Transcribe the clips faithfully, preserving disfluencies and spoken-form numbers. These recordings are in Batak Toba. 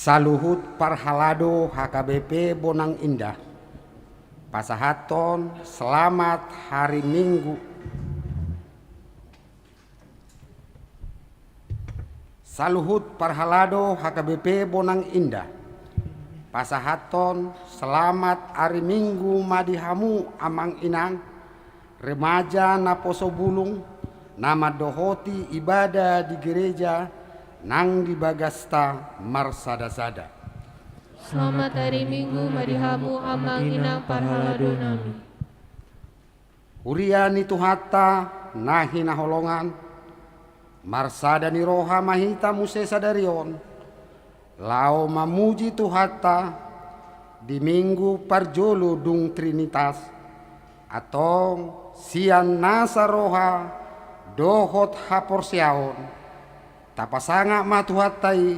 Saluhut parhalado H K B P Bonang Indah, pasahathon selamat hari Minggu. Saluhut parhalado H K B P Bonang Indah, pasahathon selamat ari Minggu ma di hamu amang inang, remaja naposo bulung, na mandohoti ibadah di gereja nang di bagasta marsada-sada. Selamat hari Minggu ma di hamu amang inang parhalado nami. Huria ni Tuhanta na hinaholongan, marsada ni roha ma hita muse sadari on, laho mamuji Tuhanta di Minggu parjolo dung Trinitas, antong sian nasa roha dohot haporseaon, tapasangap ma Tuhanta i,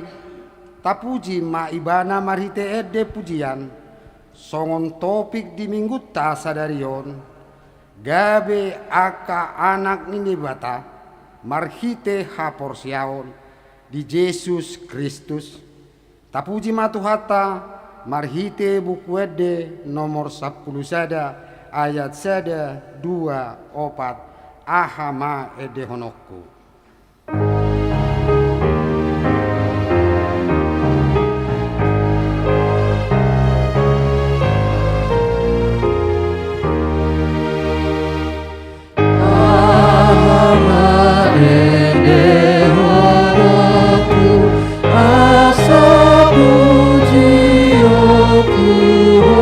tapuji ma Ibana marhite ende pujian, songon topik di Minggunta sadari on, gabe angka anak ni Debata marhite haporseaon di Jesus Kristus. Tapuji ma Tuhanta marhite Buku Ende nomor sampulu sada ayat sada, dua, opat, aha ma endehononku. Asa pujionku Ho,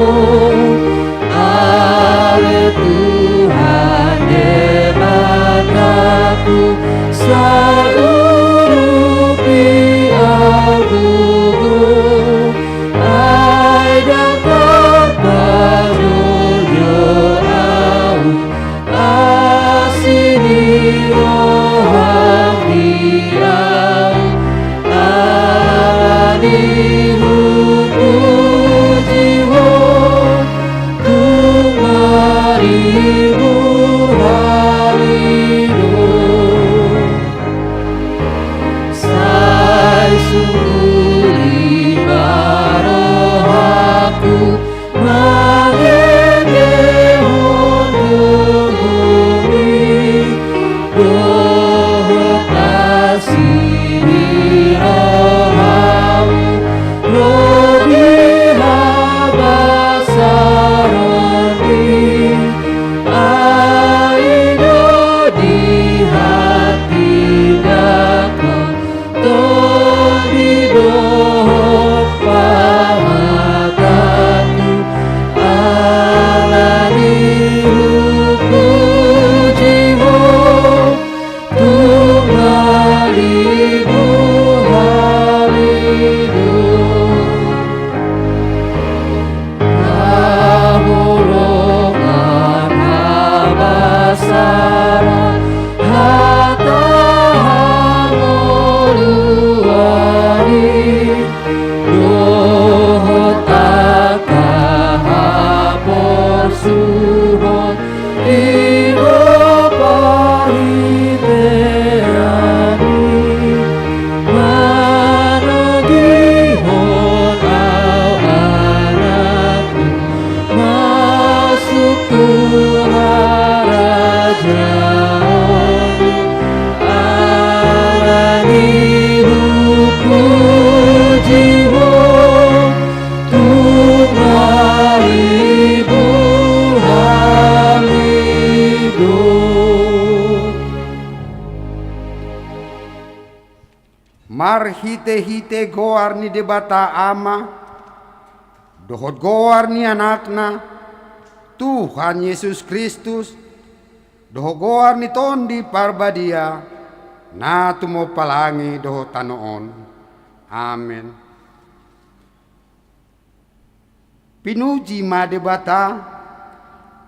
ale Tuhan Debataku, sai urupi ahu Ho, ai ndang tarpajojol ahu. Asi ni roham di ahu, ala ni hupuji Ho, tung maribur hami do. Sai sungkul ma rohangku, mangendehon goarmi, dohot asi ni roham, ro di habasaronmi, ai do di hatindangkon, tondi dohot pangatangku, ala ni hupuji Ho, tung maribur hami do. Haholongan, habasaran, hata hangoluan i, dohot angka haporsuhon, i do parhiteanmi, manogihon ahu anakmu, masuk tu harajaonmu, ala ni hupuji Ho, tung maribur hami do. Marhitehite goar ni Debata Ama, dohot goar ni Anakna, Tuhan Jesus Kristus, dohot goar ni Tondi Parbadia, na tumompa langit dohot tano on. Amen. Pinuji ma Debata,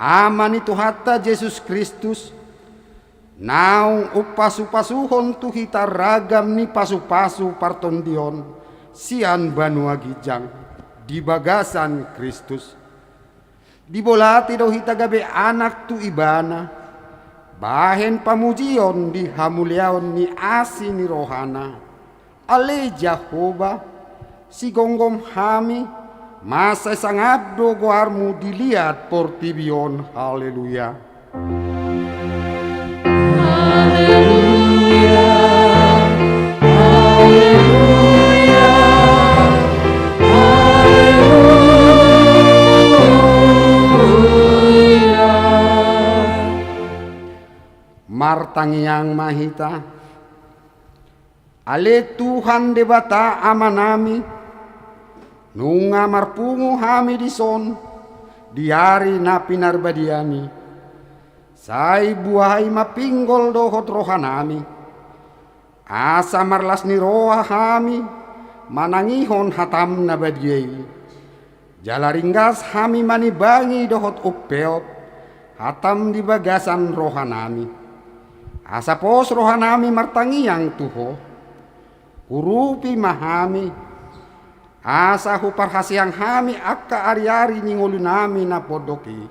Ama ni Tuhanta Jesus Kristus, naung umpasupasuhon tu hita ragam ni pasupasu partondion sian banua ginjang di bagasan Kristus. Dibolati do hita gabe anak tu Ibana, bahen pamujion di hamuliaon ni asi ni rohana. Ale Jahowa, Sigomgom hami, mansai sangap do goarmu di liat portibi on. Haleluya. Martangiang ma hita. Ale Tuhan Debata Amanami, nunga marpungu hami dison di ari na pinarbadiami. Sai buhai ma pinggol dohot rohanami, asa marlas ni roha hami manangihon hatam na badia i. Jala ringgas hami manimbangi dohot umpeop hatam di bagasan rohanami. Asa pos rohanami martangiang tu Ho. Urupi ma hami, asa huparhaseang hami angka ariari ni ngolunami na pondok i.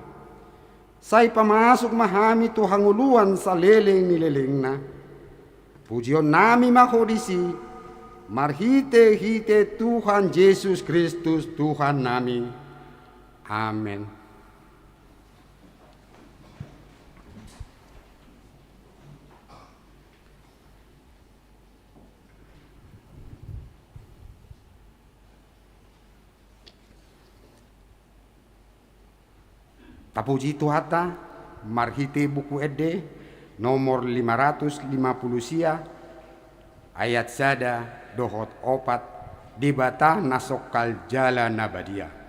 Sai pamasuk ma hami tu hangoluan saleleng ni lelengna. Pujionnami ma Ho disi, marhitehite Tuhan Jesus Kristus Tuhannami. Amen. Tapuji Tuhanta, marhite Buku Ende nomor lima ratus lima pulu sia, ayat sada dohot opat, Debata na songkal jala na badia.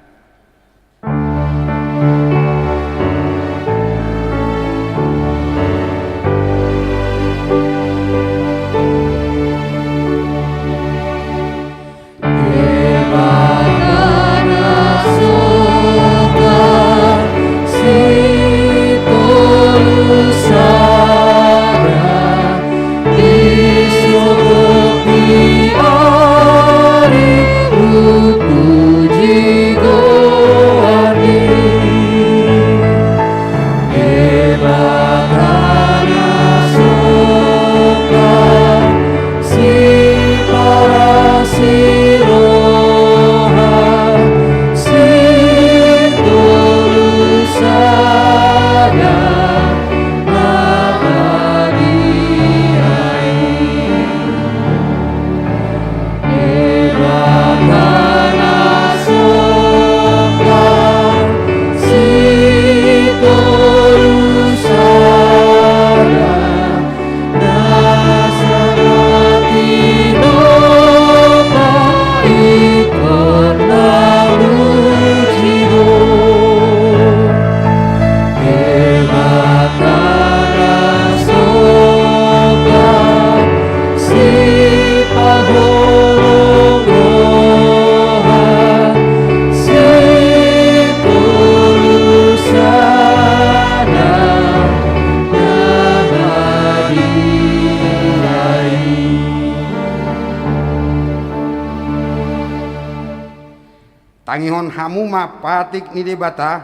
Tangihon hamu ma patik ni Debata,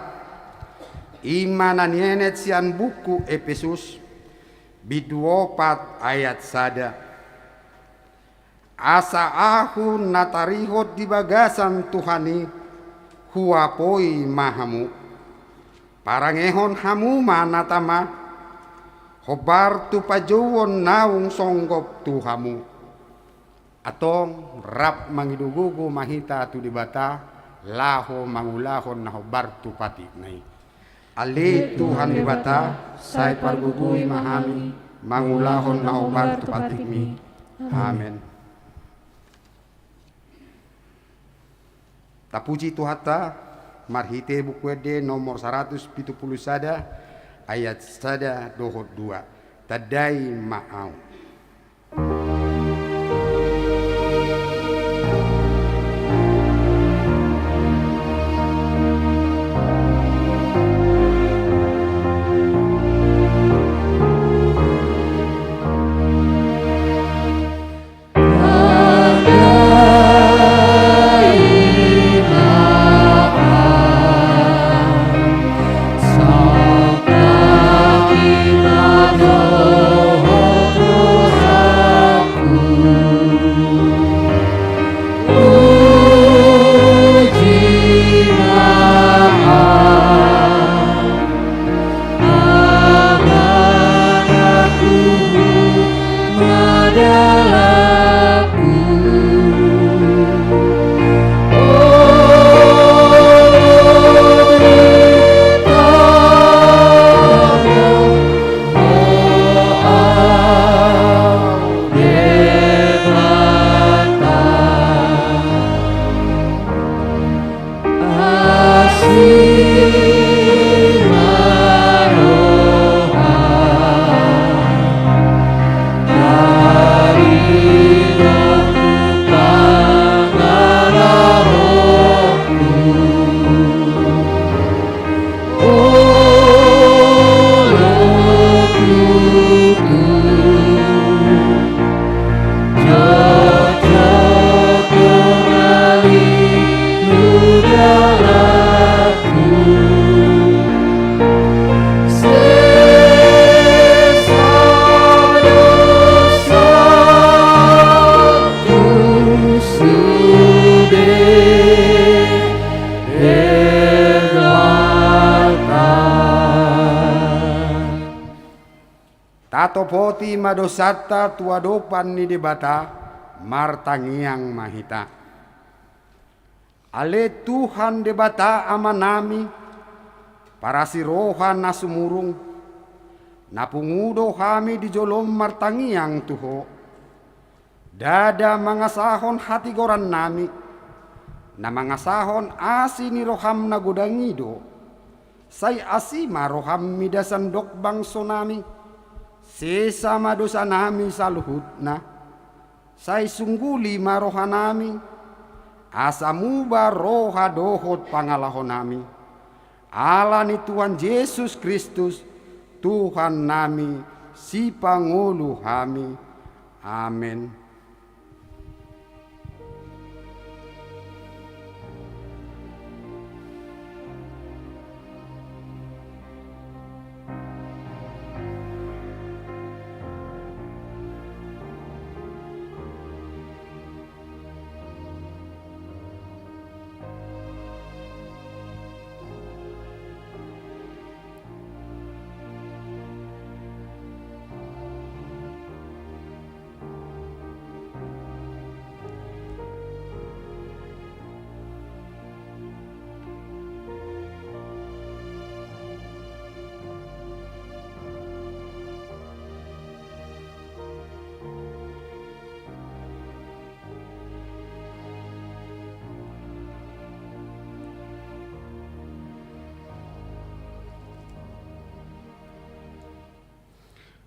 i ma na nienet sian buku Epesus, bindu opat ayat sada. Asa ahu na tarihot di bagasan Tuhan i, huapoi ma hamu. Parangehon hamu ma na tama, hombar tu pajouon naung songgop tu hamu. Antong rap mangido-gogo ma hita tu Debata, laho mangulahon na hombar tu patikna i. Ale Tuhan Debata, sai pargogoi ma hami mangulahon na hombar tu patikmi. Amen. Tapuji Tuhanta, marhite Buku Ende nomor saratus pitu pulu sada, ayat sada dohot dua. Tandai ma ahu. Topoti ma dosanta tu adopan ni Debata, martangiang ma hita. Ale Tuhan Debata Amanami, parasi roha na sumurung, na pungu do hami di jolom martangiang tu Ho. Ndada mangasahon hatigorannami, na mangasahon asi ni roham na godang i do. Sai asi ma roham mida sandok bangsonami, sesa ma dosanami saluhutna. Sai sungguli ma rohanami, asa muba roha dohot pangalahonami. Ala ni Tuhan Jesus Kristus, Tuhannami, Sipangolu hami. Amen.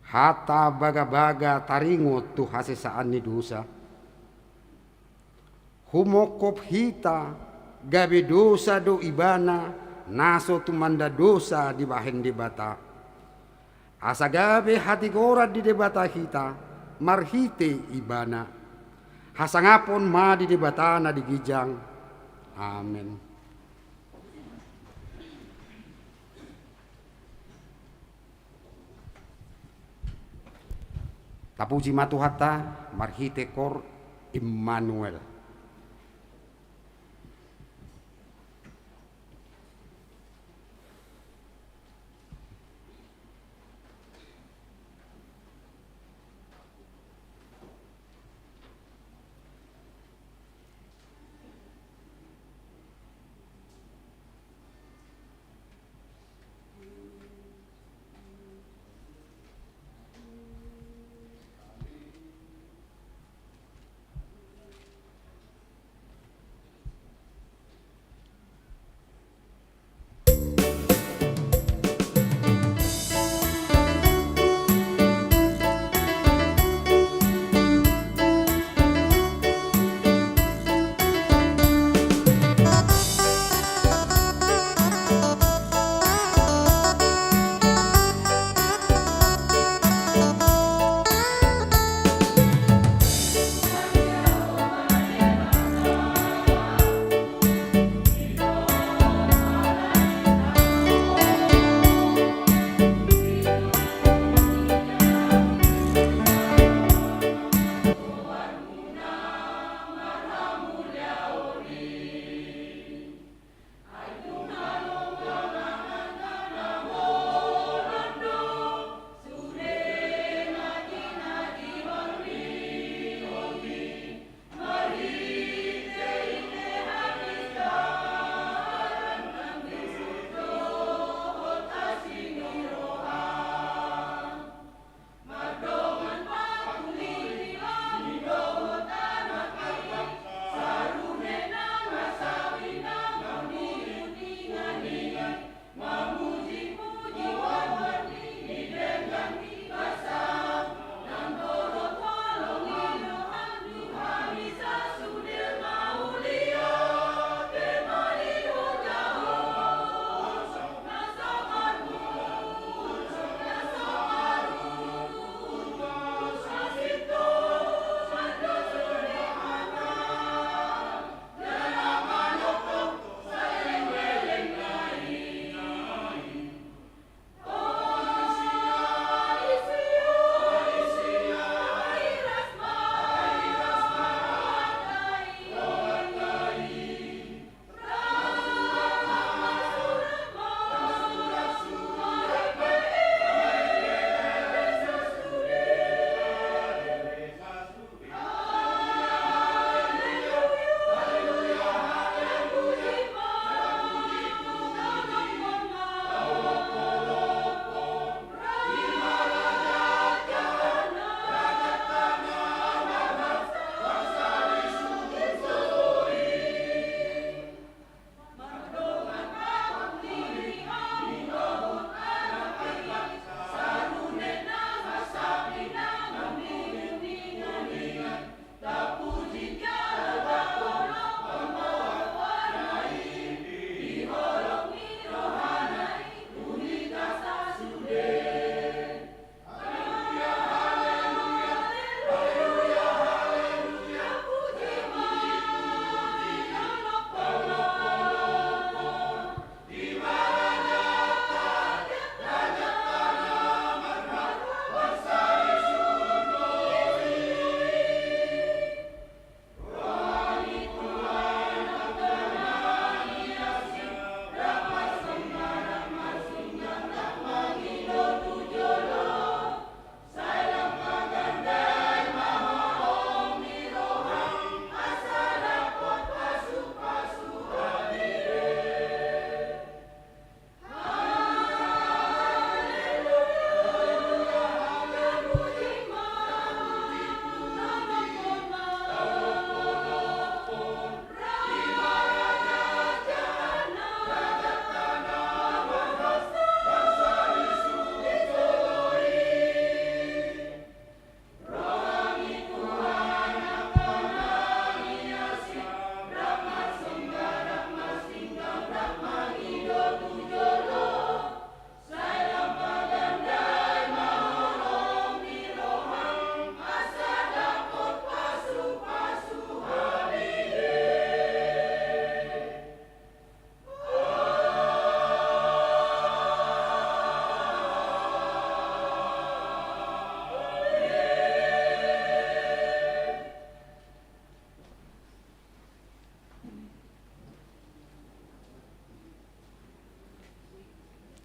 Hata bagabaga taringot tu hasesaan ni dosa. Humongkop hita, gabe dosa do ibana, na so tumanda dosa dibahen Debata. Asa gabe hatigoran di Debata hita, marhite ibana. Hasangapon ma di Debata na di ginjang. Amen. Tapuji ma Tuhanta, marhite kor Immanuel.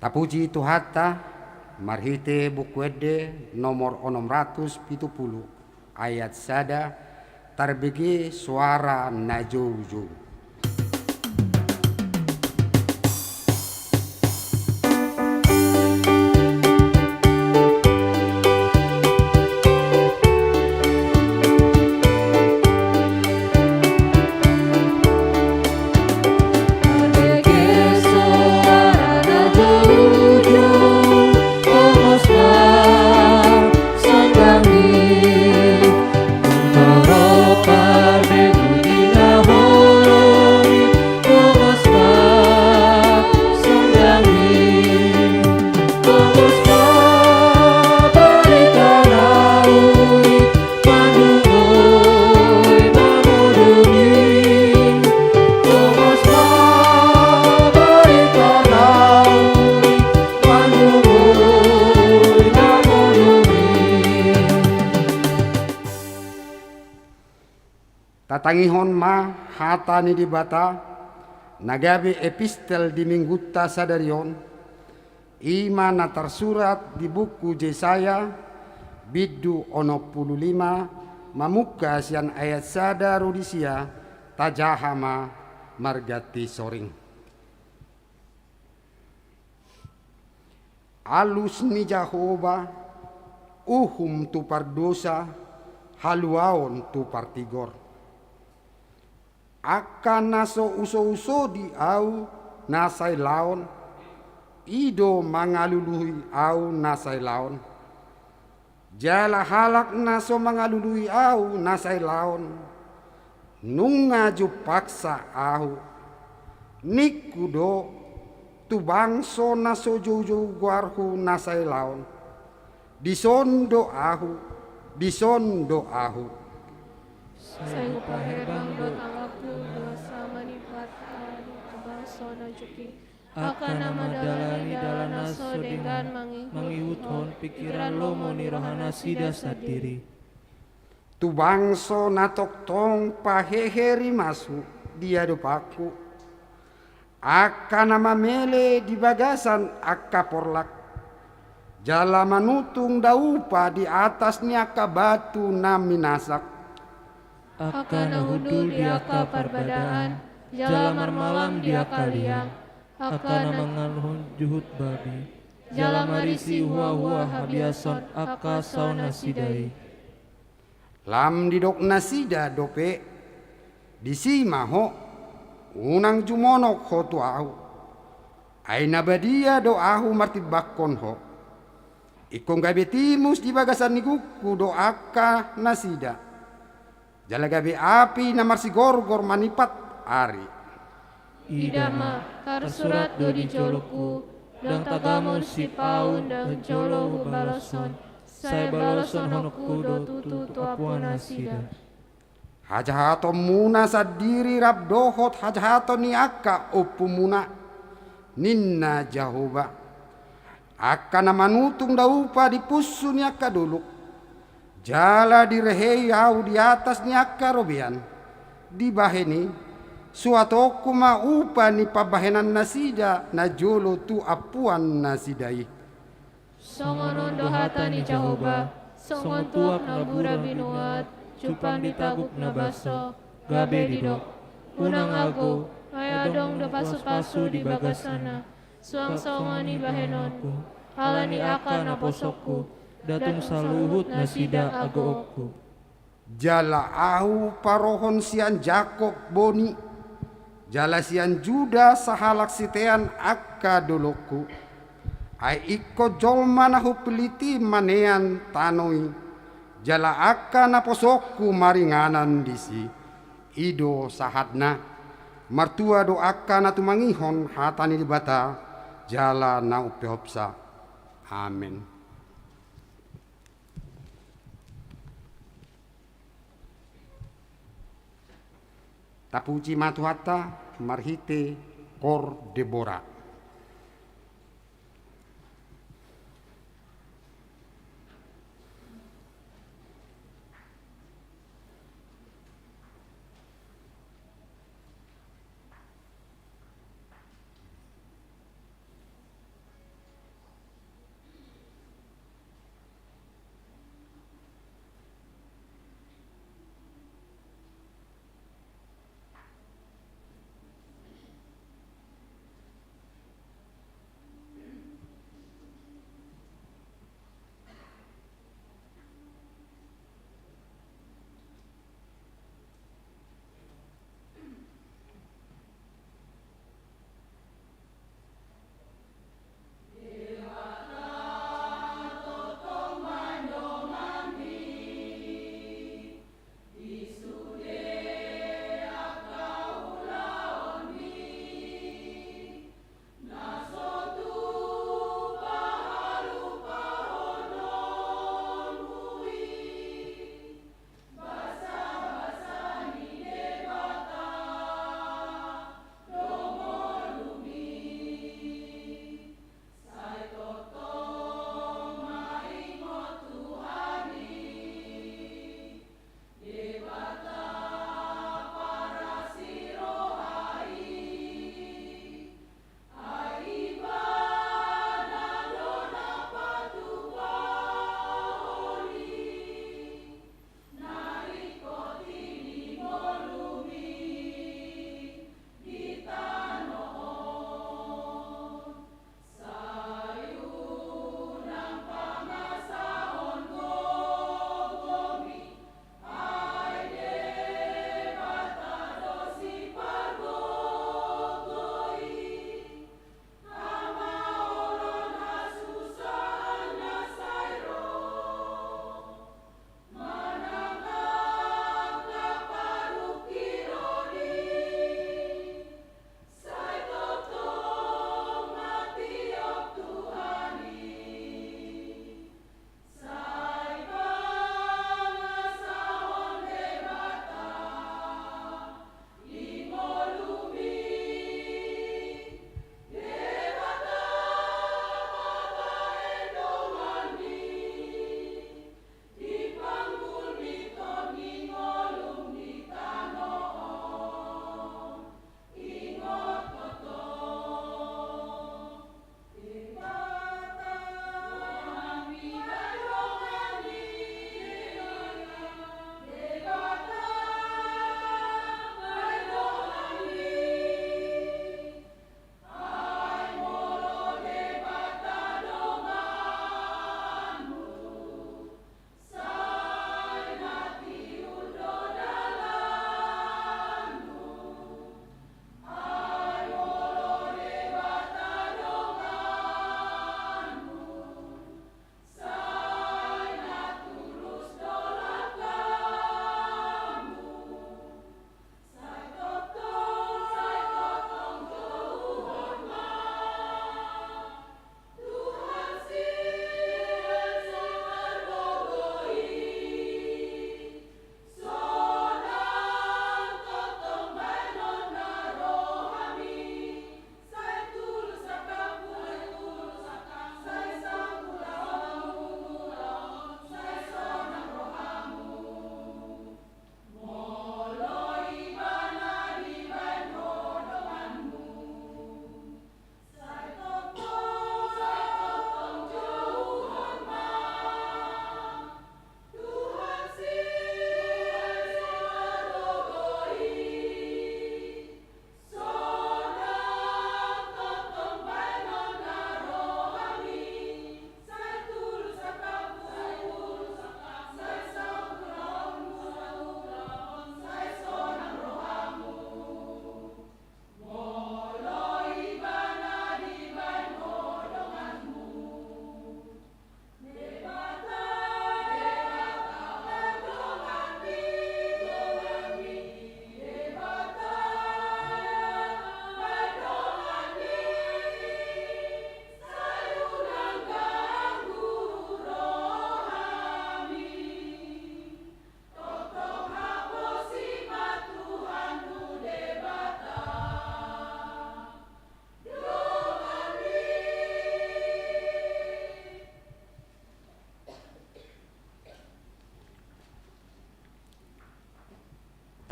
Tapuji Tuhanta, marhite Buku Ende nomor onom ratus pitu pulu, ayat sada, tarbege soara na joujou. Tatangihon ma hata ni Debata na gabe epistel di Minggunta sadari on, i ma na tarsurat di buku Jesaya, bindu onom pulu lima, mamungka sian ayat sada ro di sia. Tajaha ma marganti soring. Alus ni Jahowa, uhum tu pardosa, haluaon tu partigor. Angka na so usousodi ahu na sai laon, i do mangalului ahu na sai laon. Jala halak na so mangalului ahu na sai laon, nunga jumpangsa ahu. Ningku do, tu bangso na so joujou goarhu na sai laon. Dison do ahu, dison do ahu. Sai hupaherbang do tanganku dohot sama ni patani tu bangso na jungkir. Angka na mandalani dalan na so denggan mangi-, mangihuthon pingkiran lomo ni rohanasida sandiri. Tu bangso na tongtong pahehe rimashu di adopanku. Angka na mamele di bagasan angka porlak. Jala manutung daupa di atas ni angka batu na minasak. Angka na hundul di angka parbadaan, jala marmalam di angka liang. Angka na mangalhon juhut babi, jala marisi huahua habiason angka saonnasida i. Lam didok nasida dope, disi ma ho, unang jumonok ho tu ahu. Ai na badia do ahu martimbangkon ho. Ingkon gabe timus di bagasan ni gungku do angka nasida. Jala gabe api na marsigorgor manipat ari. Ida ma, tarsurat do di jolongku, ndang tagamon sipaun ndang jolo hubaloshon, sai baloshononku do tutu tu ampuannasida. Hajahatonmuna sandiri rap dohot hajahaton ni angka ompumuna, ninna Jahowa. Angka na manutung daupa di punsu ni angka dolok. Jala direhei ahu di atas ni angka robean. Dibahen i, suhatonku ma upa ni pambahenannasida na jolo tu ampuannasida i. Songon on do hata ni Jahowa, songon tuak na bura binuat, jumpang di tagup na baso, gabe didok: Unang ago, ai adong do pasupasu di bagasanna. Suang songon i bahenonku, ala ni angka naposongku, nda tung saluhut nasida agoonku. Jala ahu parohon sian Jakob boni, jala sian Juda sahalak sitean angka dolokku. Ai ingkon jolma na hupillit i manean tano i, jala angka naposongku maringanan disi. I do sahatna. Martua do angka na tumangihon hata ni Debata, jala na umpeopsa. Amen. Tapuji ma Tuhanta marhite Kor Debora.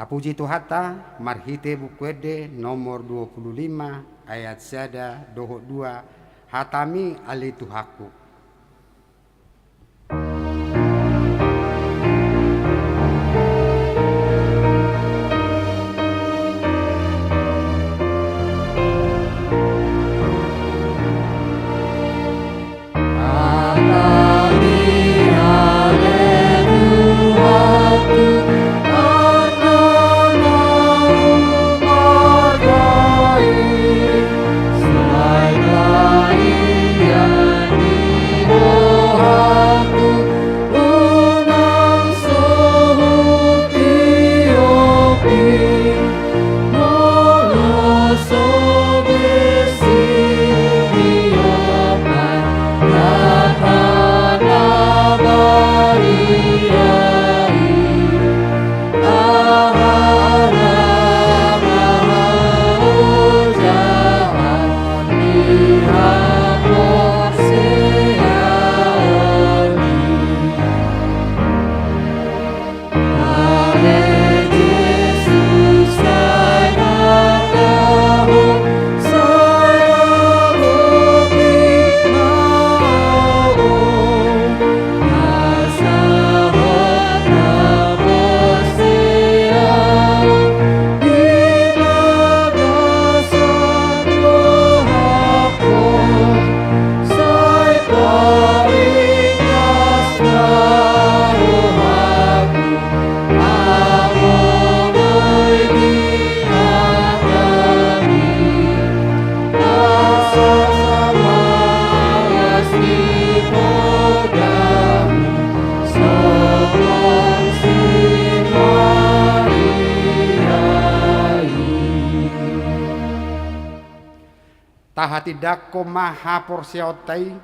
Tapuji Tuhanta, marhite Buku Ende nomor dua puluh lima ayat sada dohot dua, hatami ale Tuhanku. Tahatindangkon ma haporseaonta i,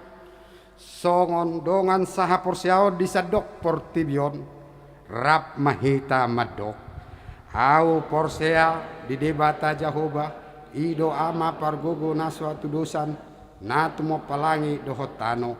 songon dongan sahaporseaon di sandok portibi on, rap ma hita mandok. Ahu porsea di Debata Jahowa, i do Ama pargogo na so hatudosan, na tumompa langit dohot tano.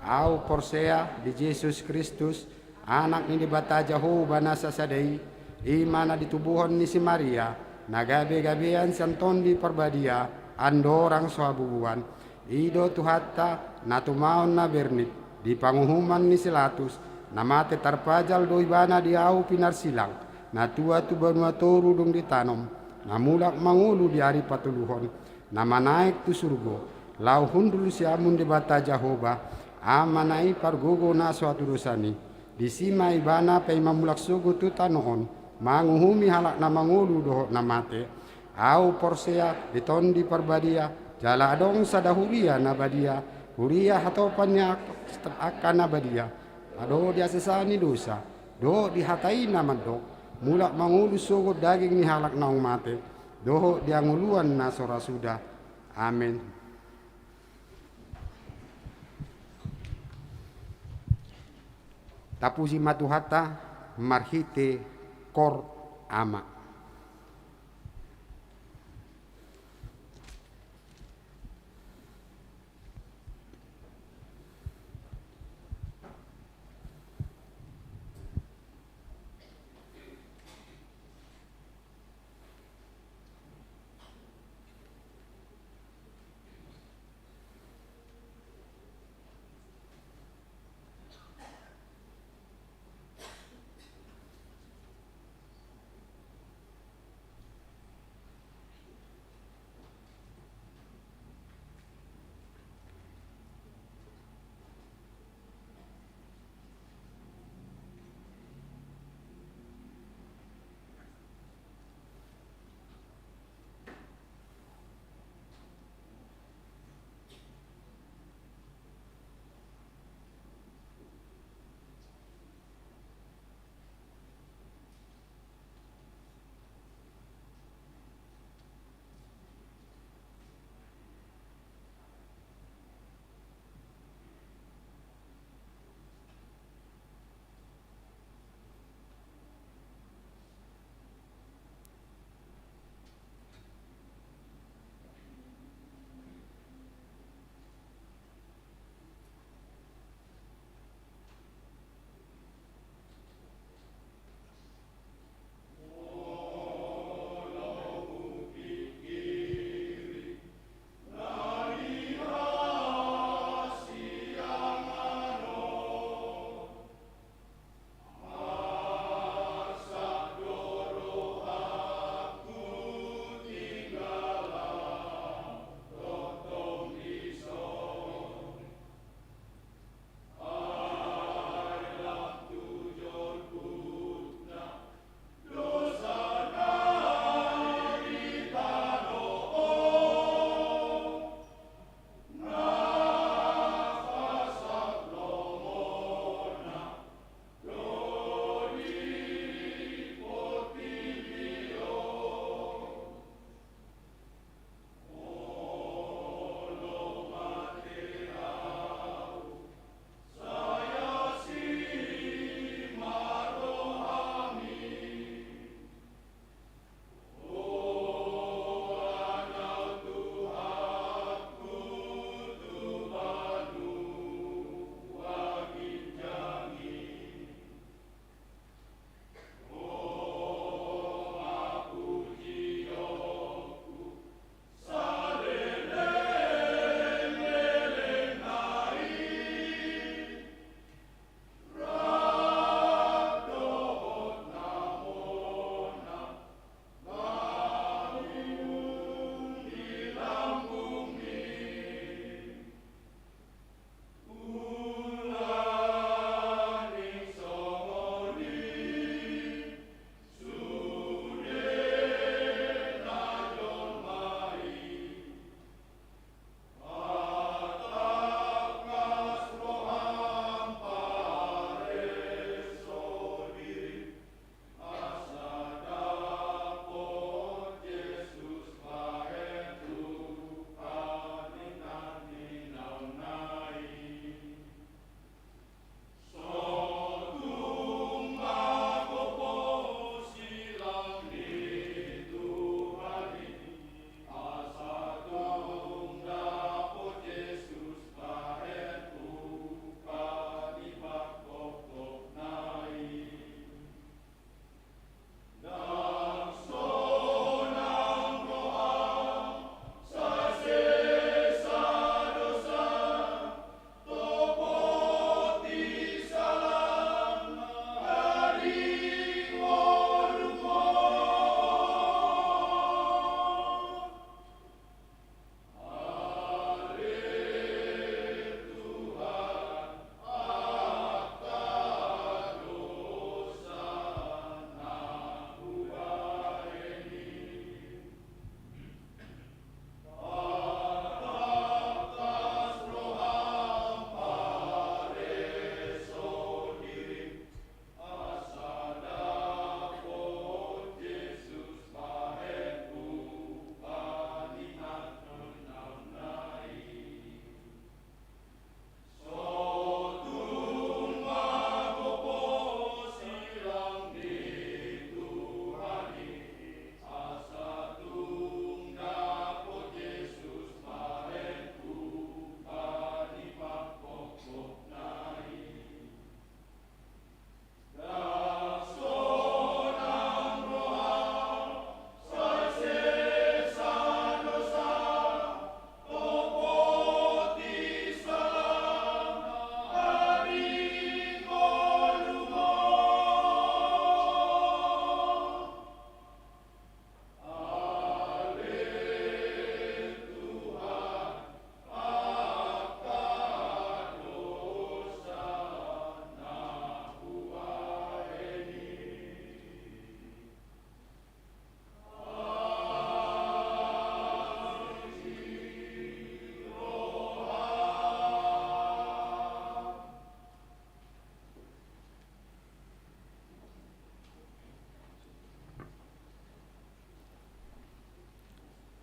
Ahu porsea di Jesus Kristus, Anak ni Debata Jahowa na sasada i, i ma na ditubuhon ni si Maria, na gabe-gabean sian Tondi Parbadia, andorang so habubuan. I do Tuhanta, na tumaon na bernit, di panguhuman ni si Latus, na mate tarpajal do ibana di ahu pinarsilang, na tua tu banua toru dung ditanom, na mulak mangolu di ari patoluhon, na manaek tu surgo, laho hundul siamun Debata Jahowa, Amana i pargogo na so hatudosan i. Disi ma ibana paima mulak sogot tu tano on, manguhumi halak na mangolu dohot na mate. Ahu porsea di Tondi Parbadia, jala adong sada huria na badia, huria hatopan ni angka na badia, dohot di hasesaan ni dosa, dohot di hata i na mandok, mulak mangolu sogot daging ni halak naung mate, dohot di hangoluan na so ra suda. Amen. Tapuji ma Tuhanta marhite Koor Ama.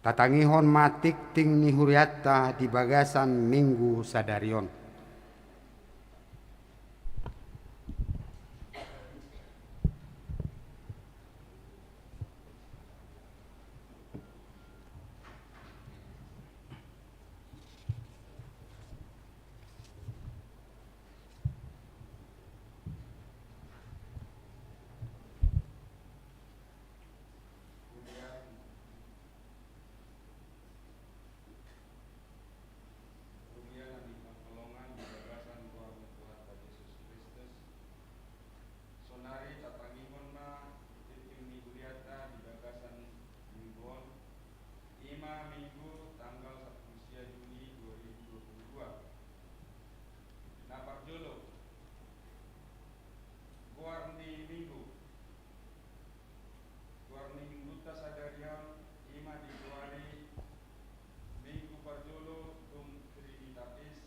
Tatangihon ma tingting ni hurianta di bagasan Minggu sadari on. Huria na hinaholongan di bagasan goar ni Tuhanta Jesus Kristus, sonari tatangihon ma tingting ni hurianta di bagasan Minggu on, i ma Minggu tanggal sampulu sia Juni dua ribu dua puluh dua. Na parjolo, goar ni Minggu. Goar ni Minggunta sadari on i ma digoari Minggu parjolo tung Trinitatis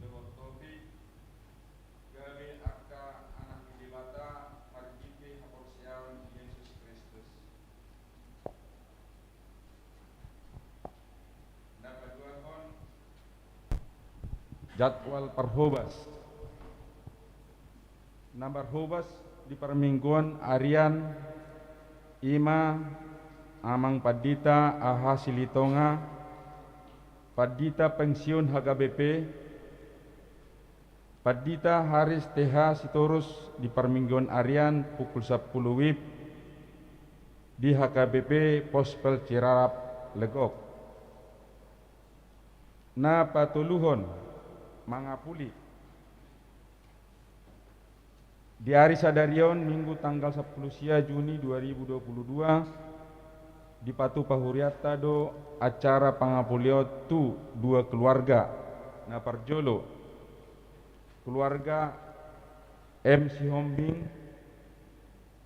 dohot Topik, gabe angka anak ni Debata marhite haporseaon di Jesus Kristus. Na paduahon, jadwal parhobas. Na marhobas di parmingguon arian i ma Amang Pandita Aha Silitonga, Pandita Pensiun H K B P, Pandita Haris T H Sitorus di parmingguon arian pukul sampulu W I B di H K B P Pospel Cirarap Legok. Na patoluhon, mangapuli. Di ari sadari on, Minggu tanggal sampulu sia Juni dua ribu dua puluh dua, dipatupa hurianta do acara pangapulion tu dua keluarga. Na parjolo, keluarga M Sihombing,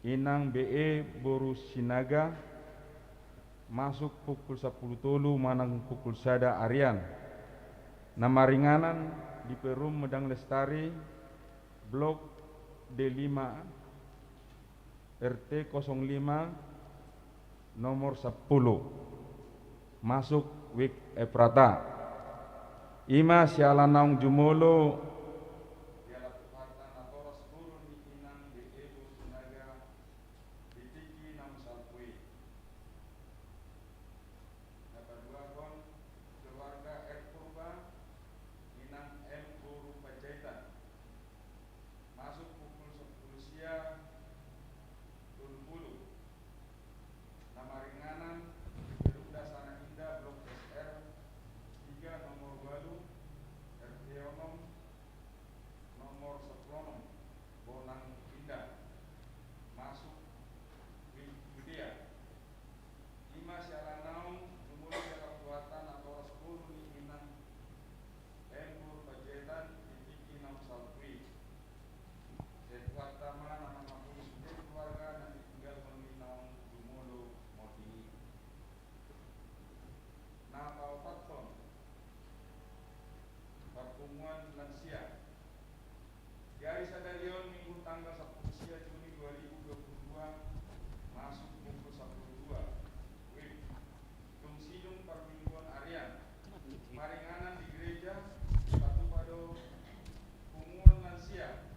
Inang B E boru Sinaga, masuk pukul sampulu tolu manang pukul sada arian. Na maringanan di Perum Medang Lestari, Blok D lima, R T kosong lima, nomor sampulu, masuk W I B Ephrata. I ma siala naung jumolo, dialap Tuhanta natoras boru ni Inang B E boru Sinaga di tingki naung salpu i. Na paduahon, keluarga R Purba, Inang M boru Panjaitan. Masuk pukul sampulu sia tolu pulu. Na maringanan di Perum Dasana Indah Blok S R tiga nomor walu, R T onom, nomor sampulu onom, Bonang Indah. Masuk W I B Judea. I ma siala naung jumolo dialap Tuhanta natoras boru ni Inang M boru Panjaitan di tingki naung salpu i. Sai Tuhanta ma na mangapuli sude keluarga na ditinggalhon ni naung jumolo monding i. Na paopathon, parpunguan lansia. Di ari sadari on, Minggu tanggal sampulu sia Juni dua ribu dua puluh dua, masuk pukul sampulu dua W I B, tung sidung parmingguon arian. Maringanan di gereja, dipatupa do punguan lansia,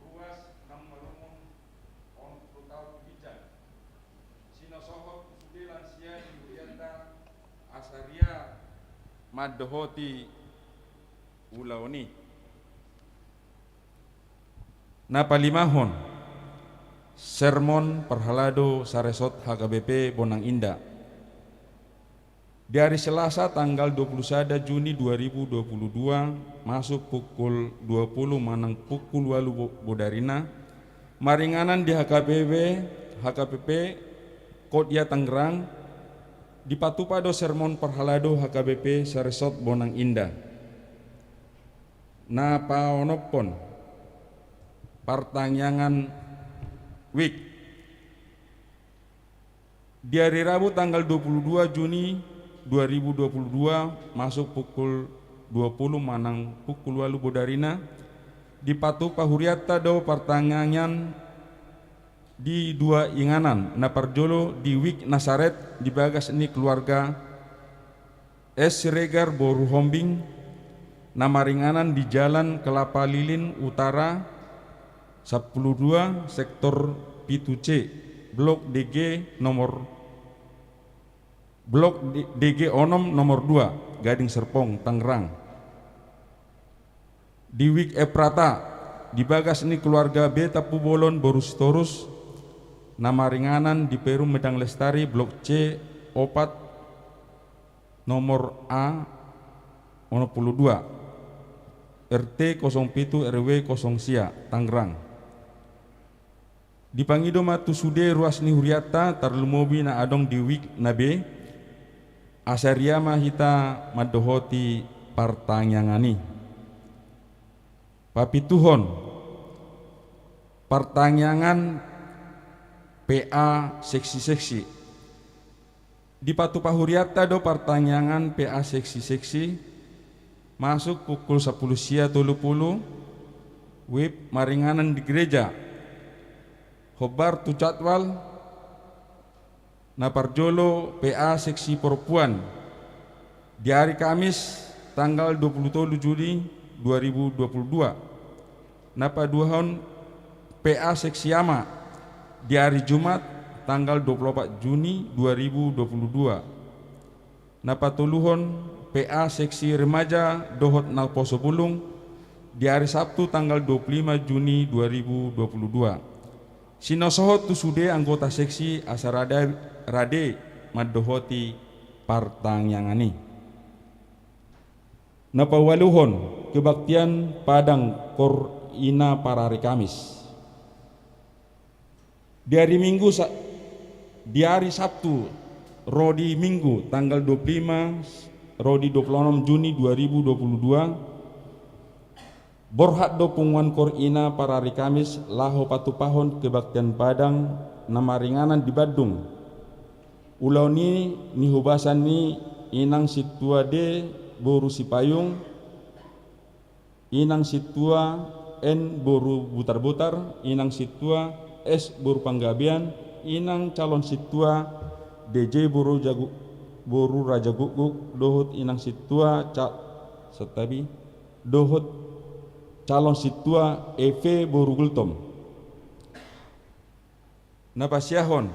ruas naung marumur onom pulu taon tu ginjang. Sinosohot tu sude lansia di hurianta asa ria mandohoti ulaon i. Na palimahon, sermon parhalado saresort H K B P Bonang Indah. Di ari Selasa tanggal dua pulu sada Juni dua ribu dua pulu dua, masuk pukul dua pulu manang pukul walu bo-, bodarina, maringanan di H K B P, H K B P Kodia Tangerang, dipatupa do sermon parhalado H K B P saresort Bonang Indah. Na paonomhon, partangiangan W I B. Di ari Rabu tanggal dua pulu dua Juni dua ribu dua pulu dua, masuk pukul dua pulu manang pukul walu bodarina, dipatupa hurianta do partangiangan Di dua inganan, na parjolo di Wik Nasaret di bagas ni keluarga S. Siregar boru Hombing, na maringanan di Jalan Kelapa Lilin Utara sampulu dua, sektor pitu C, blok D G nomor, blok D-, D G onom nomor dua, Gading Serpong, Tangerang. Di Wik Eprata, di bagas ni keluarga B. Tampubolon boru Sitorus, na maringanan di Perum Medang Lestari, blok C opat, nomor A onom pulu dua, R T kosong pitu R W kosong sia, Tangerang. Dipangido ma tu sude ruas ni hurianta, tarlumobi na adong di Wik na B, asa ria ma hita mandohoti partangiangan i. Papituhon, partangiangan P A seksi-seksi. Dipatupa hurianta do partangiangan P A seksi-seksi, masuk pukul sampulu sia tolu pulu, W I B maringanan di gereja. Hombar tu jadwal, na parjolo P A seksi perempuan, di ari Kamis tanggal dua pulu tolu Juni dua ribu dua pulu dua. Na paduahon P A seksi ama, di ari Jumat tanggal dua pulu opat Juni dua ribu dua pulu dua. Na patoluhon P A seksi remaja dohot naposobulung, di ari Sabtu tanggal dua pulu lima Juni dua ribu dua pulu dua. Sinasohon tu sude anggota seksi asa rade, rade mandohoti partangiangan i. Na paualuhon, kebaktian Padang Kor Ina parari Kamis. Di ari Minggu sa-, di ari Sabtu ro di Minggu tanggal dua pulu lima ro di dua pulu onom Juni dua ribu dua pulu dua, borhat do punguan Kor Ina parari Kamis laho patupahon kebaktian Padang na maringanan di Bandung. Ulaon i nihobasan ni Inang Sintua D boru Sipayung, Inang Sintua N boru Butarbutar, Inang Sintua S boru Panggabean, Inang calon sintua D J boru Jagu-, boru Rajagukguk, dohot Inang Sintua ca-, santabi, dohot calon sintua E V boru Gultom. Na pasiahon,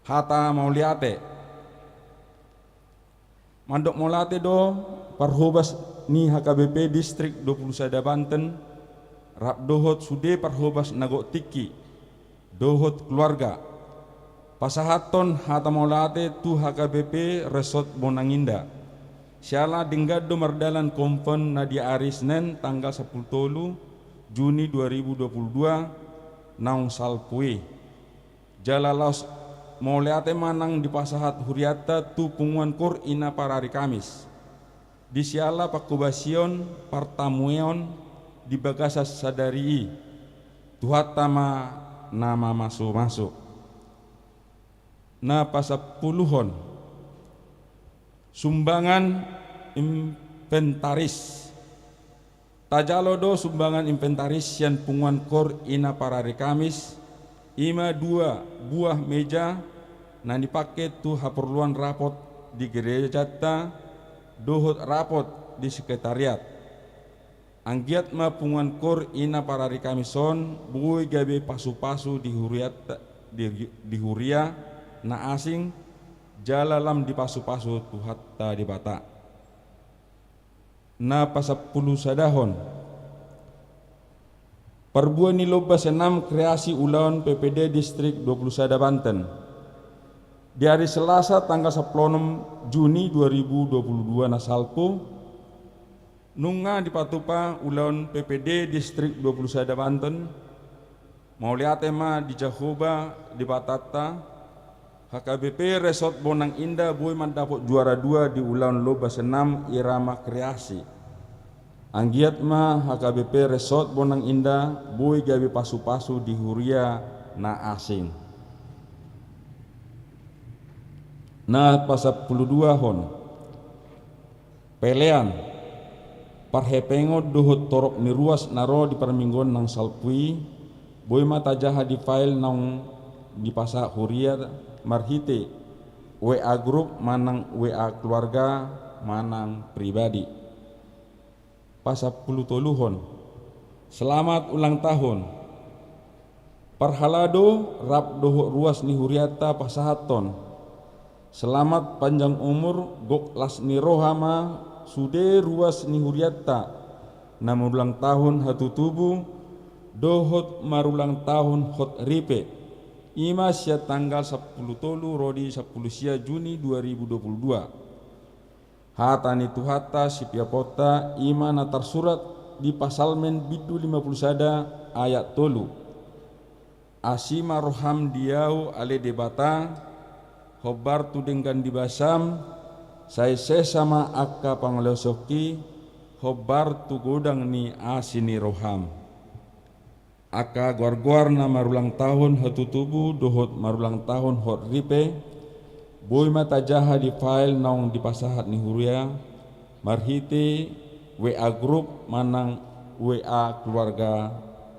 hata mauliate. Mandok mauliate do parhobas ni H K B P Distrik dua pulu sada Banten, rap dohot sude parhobas na gok tingki dohot keluarga. Pasahathon hata mauliate tu H K B P Resort Bonang Indah. Siala denggan do mardalan konven na di ari Senen tanggal sampulu tolu Juni dua ribu dua pulu dua naung salpu i. Jala laos mauliate ma nang dipasahat hurianta tu punguan Kor Ina parari Kamis. Di siala panghobasion partamueon di bagasan sadari i, Tuhanta ma na mamasumasu. Na pasampuluhon, sumbangan inventaris. Tajalo do sumbangan inventaris sian punguan Kor Ina parari Kamis, i ma dua buah meja na dipake tu haporluan rapot di gerejanta dohot rapot di sekretariat. Anggiat ma punguan Kor Ina parari Kamis on boi gabe pasupasu di huriat, di, di huria na asing, jala lam dipasupasu Tuhanta Debata. Na pasampulusadahon, parbue ni lomba senam kreasi ulaon P P D Distrik dua pulu sada Banten. Di ari Selasa tanggal sampulu onom Juni dua ribu dua pulu dua na salpu, nunga dipatupa ulaon P P D Distrik dua pulu sada Banten. Mauliate ma di Jahowa Debatanta, H K B P Resort Bonang Indah boi mandapot juara dua di ulaon lomba senam irama kreasi. Anggiat ma H K B P Resort Bonang Indah boi gabe pasupasu di huria na asing. Na pasampuluduahon, pelean, parhepengon dohot torop ni ruas na ro di parmingguon na salpu i, Boi ma tajaha di file naung dipasahat huria marhite W A grup manang W A keluarga manang pribadi. Pasampulutoluhon. Selamat ulang tahun. Parhalado rap dohot ruas ni hurianta pasahathon selamat panjang umur, gok las ni roha ma sude ruas ni hurianta na marulang tahun hatutubu dohot marulang tahun hot ripe. I ma sian tanggal sampulu tolu ro di sampulu sia Juni dua ribu dua puluh dua. Hata ni Tuhanta sipiaponta i ma na tarsurat di Pasalmen bindu lima pulu sada ayat tolu. Asi ma roham di ahu ale Debata, hombar tu denggan ni basam, sai sesa ma angka pangalaosionki, hombar tu godang ni asi ni roham. Angka goargoar na marulang tahun hatutubu dohot marulang tahun hot ripe, boi ma tajaha di file naung dipasahat ni huria marhite W A grup manang W A keluarga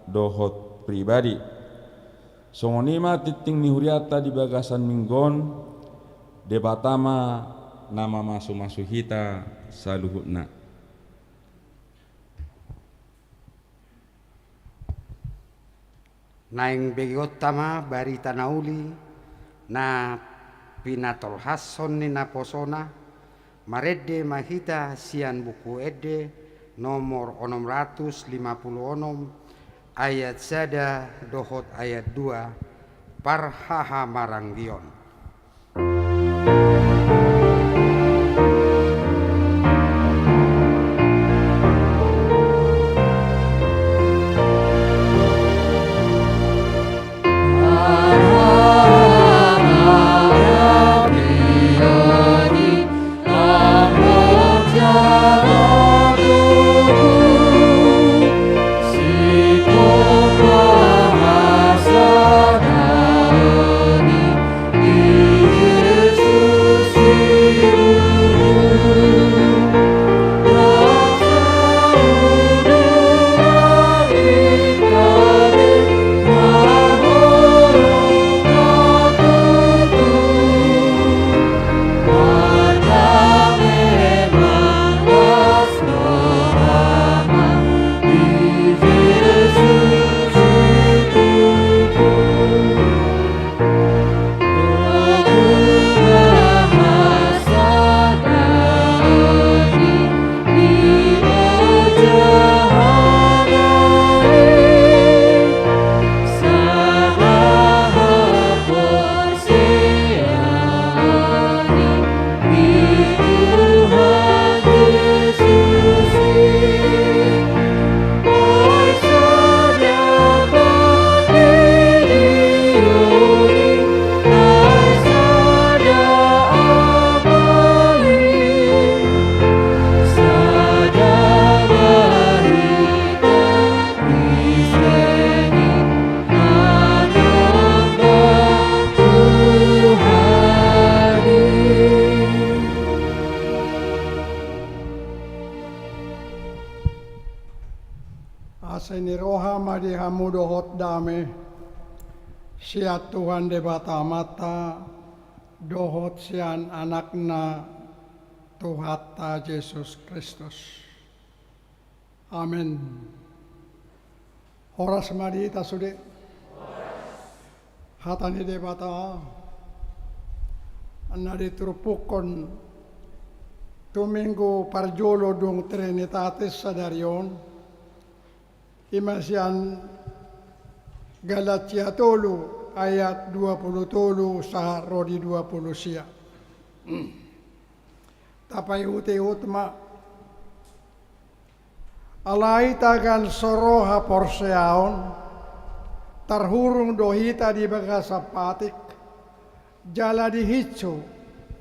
dohot pribadi. Songon i ma tingting ni hurianta di bagasan minggu on. Debata ma na mamasumasu hita saluhutna. Naeng begeonta ma barita na uli na pinatolhashon ni naposona. Marende ma hita sian Buku Ende nomor onom ratus lima pulu onom, ayat sada dohot ayat dua, parhahamaranggion. Asi ni roha ma di hamu dohot dame sian Tuhan Debata Amanta dohot sian Anakna Tuhanta Jesus Kristus. Amen. Horas ma di hita sude. Hata ni Debata na diturpukhon tu minggu parjolo dung Trinitatis sadari on, i ma sian Galatia tolu ayat dua pulu tolu sahat ro di dua pulu sia. Tapaihutihut ma. Alai tagan so ro haporseaon, tarhurung do hita di bagasan patik, jala dihinsu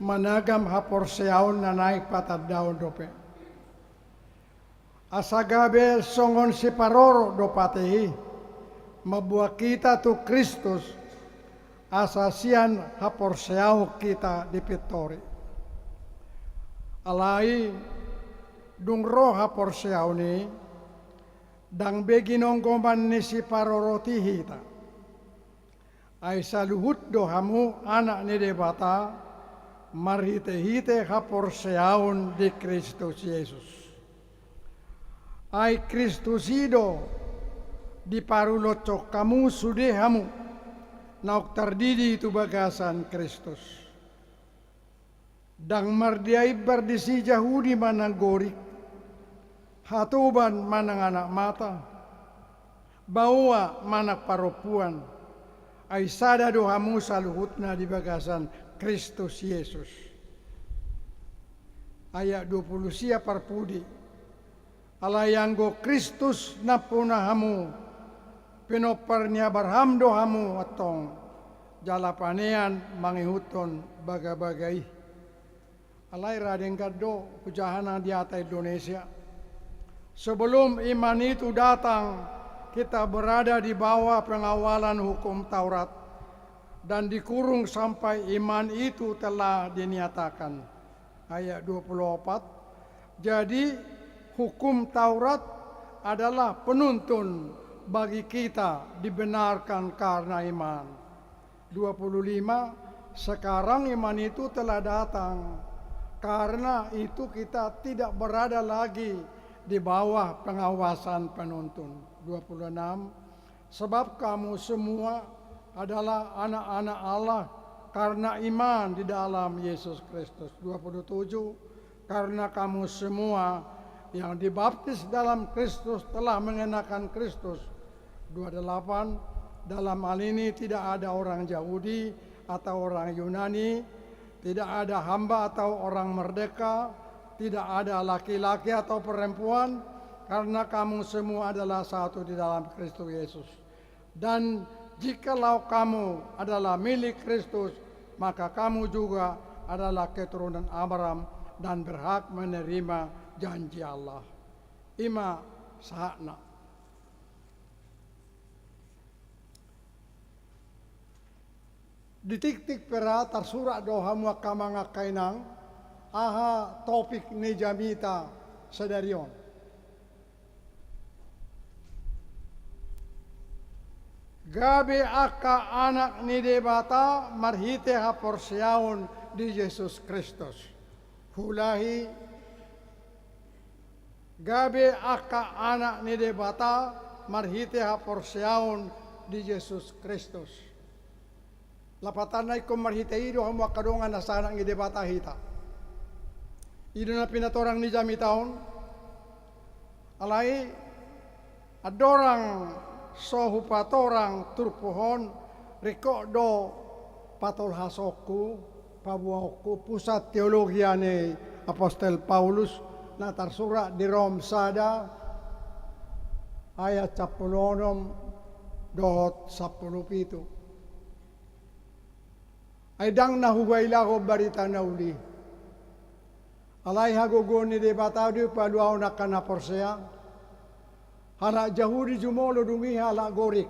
managam haporseaon na naeng patandaon dope. Asa gabe songon siparorot do patih i, mamboan hita tu Kristus, asa sian haporseaon hita dipintori. Alai dung ro haporseaon i, Ndang be ginonggoman ni siparorot i hita. Ai saluhut do hamu anak ni Debata, marhitehite haporseaon di Kristus Jesus. Ai Kristus i do diparulothon hamu sude hamu, naung tardidi tu bagasan Kristus. Ndang mardia imbar disi Jahudi manang Gorik, hatoban manang anak mata, baoa manang parompuan, ai sada do hamu saluhutna di bagasan Kristus Jesus. Ayat dua puluh sia parpudi. Alai anggo Kristus nampuna hamu, pinompar ni Abraham do hamu antong, jala panean mangihuthon bagabaga i. Alai ra denggan do hujaha nang di hata Indonesia. Sebelum iman itu datang, kita berada di bawah pengawalan hukum Taurat dan dikurung sampai iman itu telah dinyatakan. Ayat dua puluh empat. Jadi, hukum Taurat adalah penuntun bagi kita dibenarkan karena iman. Dua puluh lima. Sekarang iman itu telah datang. Karena itu kita tidak berada lagi di bawah pengawasan penuntun. Dua puluh enam. Sebab kamu semua adalah anak-anak Allah karena iman di dalam Yesus Kristus. Dua puluh tujuh. Karena kamu semua yang dibaptis dalam Kristus telah mengenakan Kristus. Dua puluh delapan. Dalam hal ini tidak ada orang Yahudi atau orang Yunani, tidak ada hamba atau orang merdeka, tidak ada laki-laki atau perempuan, karena kamu semua adalah satu di dalam Kristus Yesus. Dan jikalau kamu adalah milik Kristus, maka kamu juga adalah keturunan Abraham dan berhak menerima janji Allah. I ma sahatna. Di tingting pe ra tarsurat do hamu angka amang angka inang, aha topik ni jamita sadari on. Gabe angka anak ni Debata marhite haporseaon di Jesus Kristus. Huulahi, gabe angka anak ni Debata marhite haporseaon di Jesus Kristus. Lapatanna ingkon marhite i do hamu angka dongan asa anak ni Debata hita. I do na pinatorang ni jamita on. Alai andorang so hupatorang turpuk on, ringkot do patolhasonku, paboaonku pusat teologia ni apostel Paulus na tarsurat di Rom sada ayat sampulu onom dohot sampulu pitu. Ai ndang na hubailahon barita na uli. Alai hagogoon ni Debata do paluahon angka na porsea. Halak Jahudi jumolo dung i halak Gorik.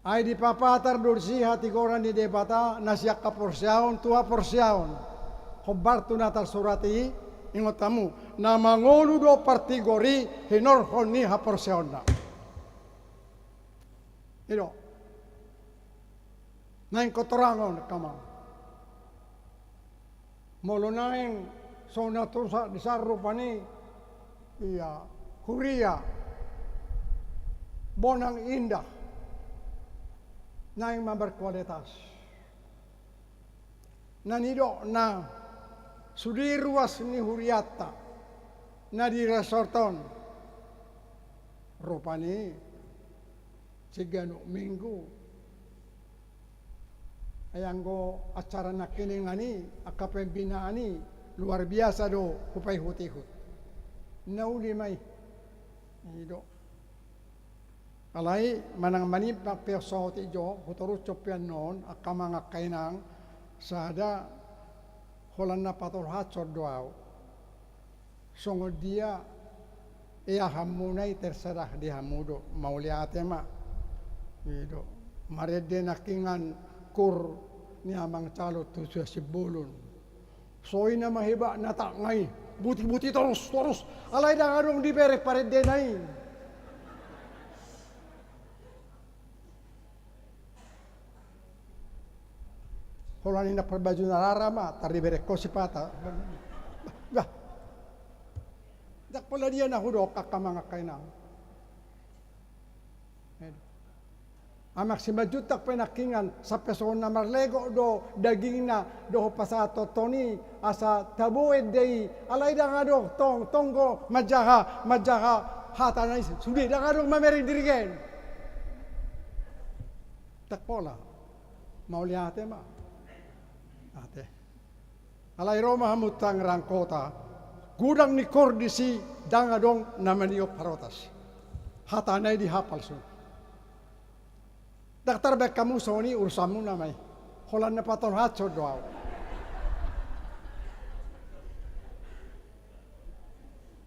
Ai dipapatar do disi hatigoran ni Debata na sian haporseaon tu haporseaon. Hombar tu na tarsurat i, ingot hamu, na mangolu do partigor i hinorhon ni haporseaonna. I do. Naeng hutoranghon hamu. Molo naeng so na tarsurat di san rupani, ia huria, bonang indah, naeng ma berkualitas. Na nidokna, sude ruas ni hurianta na di resort on. Rupani siganup minggu. Ai anggo acara nangkiningan i, angka pembinaan i, luar biasa do hupaihutihut. Na uli ma i. I do. Alai manang manimpak pe on saotik jo, hutorushon pe annon, angka amang angka inang, sada holan na patolhashon do ahu. Songon dia eahanmuna i terserah di hamu do, mauliate ma. I do. Marende nangkiningan kur ni amang calon tu Siasimbolon. Soi nama hebat na tangga i. Buti-buti torus, torus. Alai ndang adong dibereng parendena i. Holan ninna parbajuna rara ma, tar dibereng ho sipata. Bah. Ndang pola dia na hudok angka amang angka inang. Amang Simanjuntak pe nangkiningan, sampe songon na marlegok do dagingna dohot pasahathon i, asa tabo ende i, alai ndang adong tong, tonggo manjaha, manjaha hatana i, sude ndang adong mamereng dirigen. Ndang pola. Mauliate ma. Ate. Alai ro ma hamu Tangerang Kota, godang ni koor disi, ndang adong na maniop harotas. Hatana i dihapal songon i. Ndang tarbaen hamu songon i, urusanmuna ma i. Holan na patolhashon do ahu.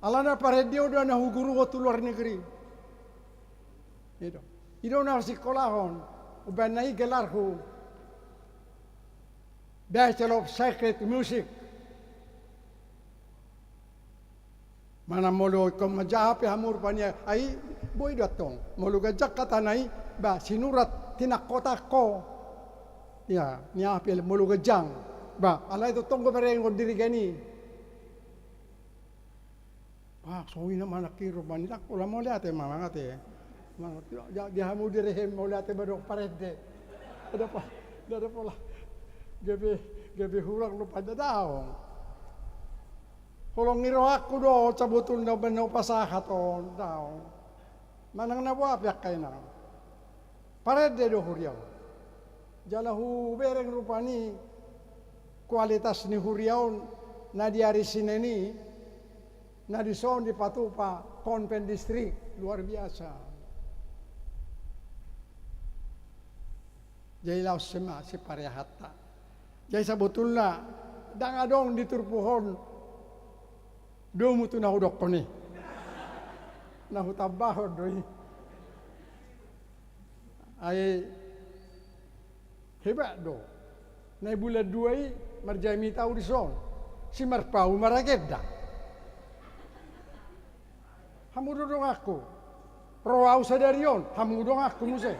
Alana parende on do na huguruhon tu luar negeri. I do. I do na husikolahon. Umbahen na i gelarhu Bachelor of Sacred Music. Manang molo ingkon manjaha pe hamu rupani, ai boi do antong. Molo ganjang hatana i, ba, sinurat tinangkotan ho. Ia, ni aha pe molo ganjang. Ba, alai tongtong do berengon dirigen i. Wah, songon i ma nangkin rupani, ndang pola mauliate ma amang ate. Di hamu direhem mauliate ma dohot parende. Ndada pola, ndada pola. Gabe, gabe hurang rupani, daong. Holong ni rohangku do on sabotulna umbahen na hupasahat on, daong. Manang na boha pe angka inang. Parende do huria on. Jala hubereng rupani kualitas ni huria on na di ari Senen i, na dison dipatupa konven distrik, luar biasa. Jadi laos sima siparehatta. Jadi sabotulna ndang adong di turpuk on domu tu na hudokkon i. Na hutambahon do i. Ai hebat do. Na i bulan dua i marjamita ahu dison. Si Marpaung ma ragenda. Hamu do donganku. Ro ahu sadari on, hamu donganku muse.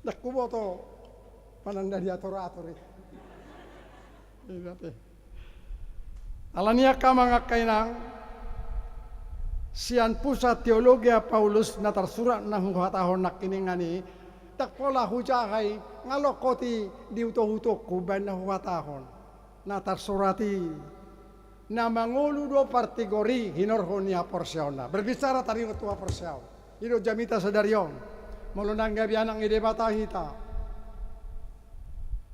Ndang huboto manang na diator-ator i. Alani i angka amang angka inang, sian Pusat Teologia Paulus na tarsurat na huhatahon nangkiningan i, ndang pola hujaha i, nga lokot i di utohutongku umbahen na huhatahon. Na tarsurat i, na mangolu do partigor i hinorhon ni haporseaonna. Berbicara taringot tu haporseaon. I do jamita sadari on. Molo ndang gabe anak ni Debata hita,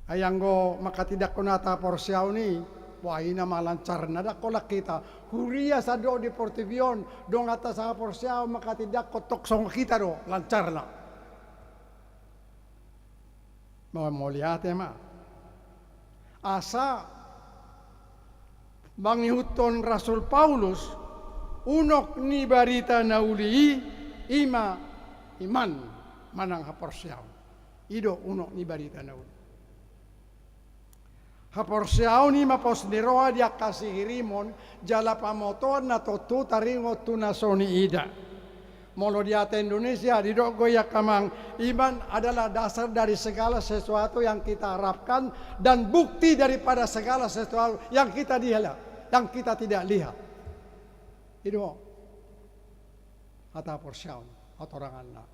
ai anggo manghatindanghon hata haporseaon i, wah, i nama lancarna ndang holan hita. Huria sandok di portibi on, dongan hata sahaporseaon manghatindanghon tong songon hita do lancarna. Mauliate ma. Asa mangihuthon Rasul Paulus, unok ni barita na uli i, i ma iman manang haporseaon. I do unok ni barita na uli. Haporseaon i ma pos ni roha di angka sihirimon, jala pamotoan na tontu taringot tu na so niida. Molo di hata Indonesia, didok do i angka amang, iman adalah dasar dari segala sesuatu yang kita harapkan dan bukti daripada segala sesuatu yang kita dihela-, yang kita tidak lihat. I do hata haporseaon, hatoranganna.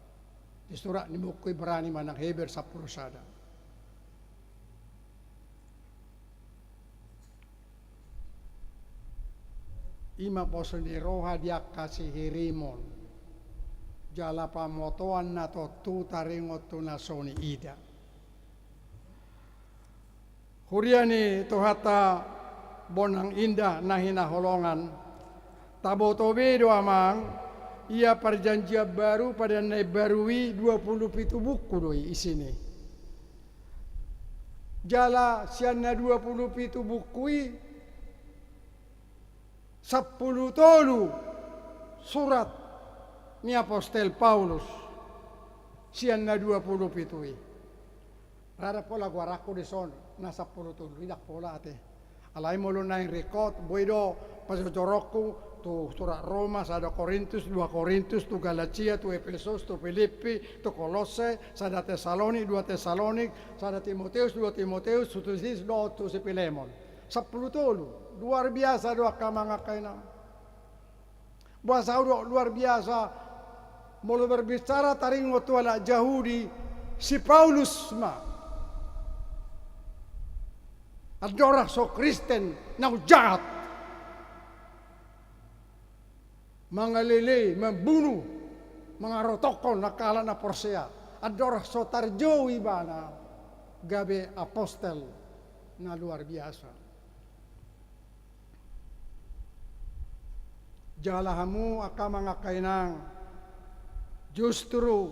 Disurat di buku Ibrani manang Heber sampulu sada. I ma pos ni roha di angka sihirimon, jala pamotoan na tontu taringot tu na so niida. Huria ni Tuhanta bonang indah na hinaholongan, taboto be do amang, ia Perjanjian Baru, Padan na Imbaru i, dua pulu pitu buku do i isina i. Jala sian na dua pulu pitu buku i, sampulu tolu surat ni apostel Paulus sian na dua pulu pitu i. Rada pola goaranku dison, Na sampulu tolu, ndang pola ate. Alai molo naeng ringkot, boi do pajojoronku tu surat Roma, sada Korintus, dua Korintus, tu Galatia, tu Epesus, tu Pilippi, tu Kolosse, sada Tesalonik, dua Tesalonik, sada Timoteus, dua Timoteus, tu Titus, dohot tu si Pilemon. Sampulu tolu, luar biasa do angka amang angka inang. Boasa hudok luar biasa, molo berbicara taringot tu halak Jahudi, si Paulus ma andorang so Kristen naung jahat, mangalelei, mambunuh, mangarotokhon angka halak na porsea. Andorang so tarjou ibana gabe apostel na luar biasa. Jala hamu angka amang angka inang, justru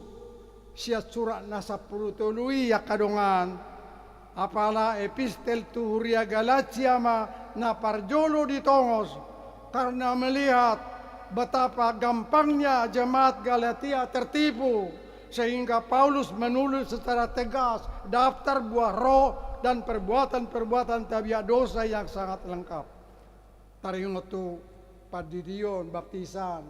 sian surat na sampulu tolu i angka dongan, apala epistel tu huria Galatia ma na parjolo ditongos, karena melihat betapa gampangnya jemaat Galatia tertipu, sehingga Paulus menulis secara tegas daftar buah roh dan perbuatan-perbuatan tabiat dosa yang sangat lengkap. Taringot tu pandidion, baptisan,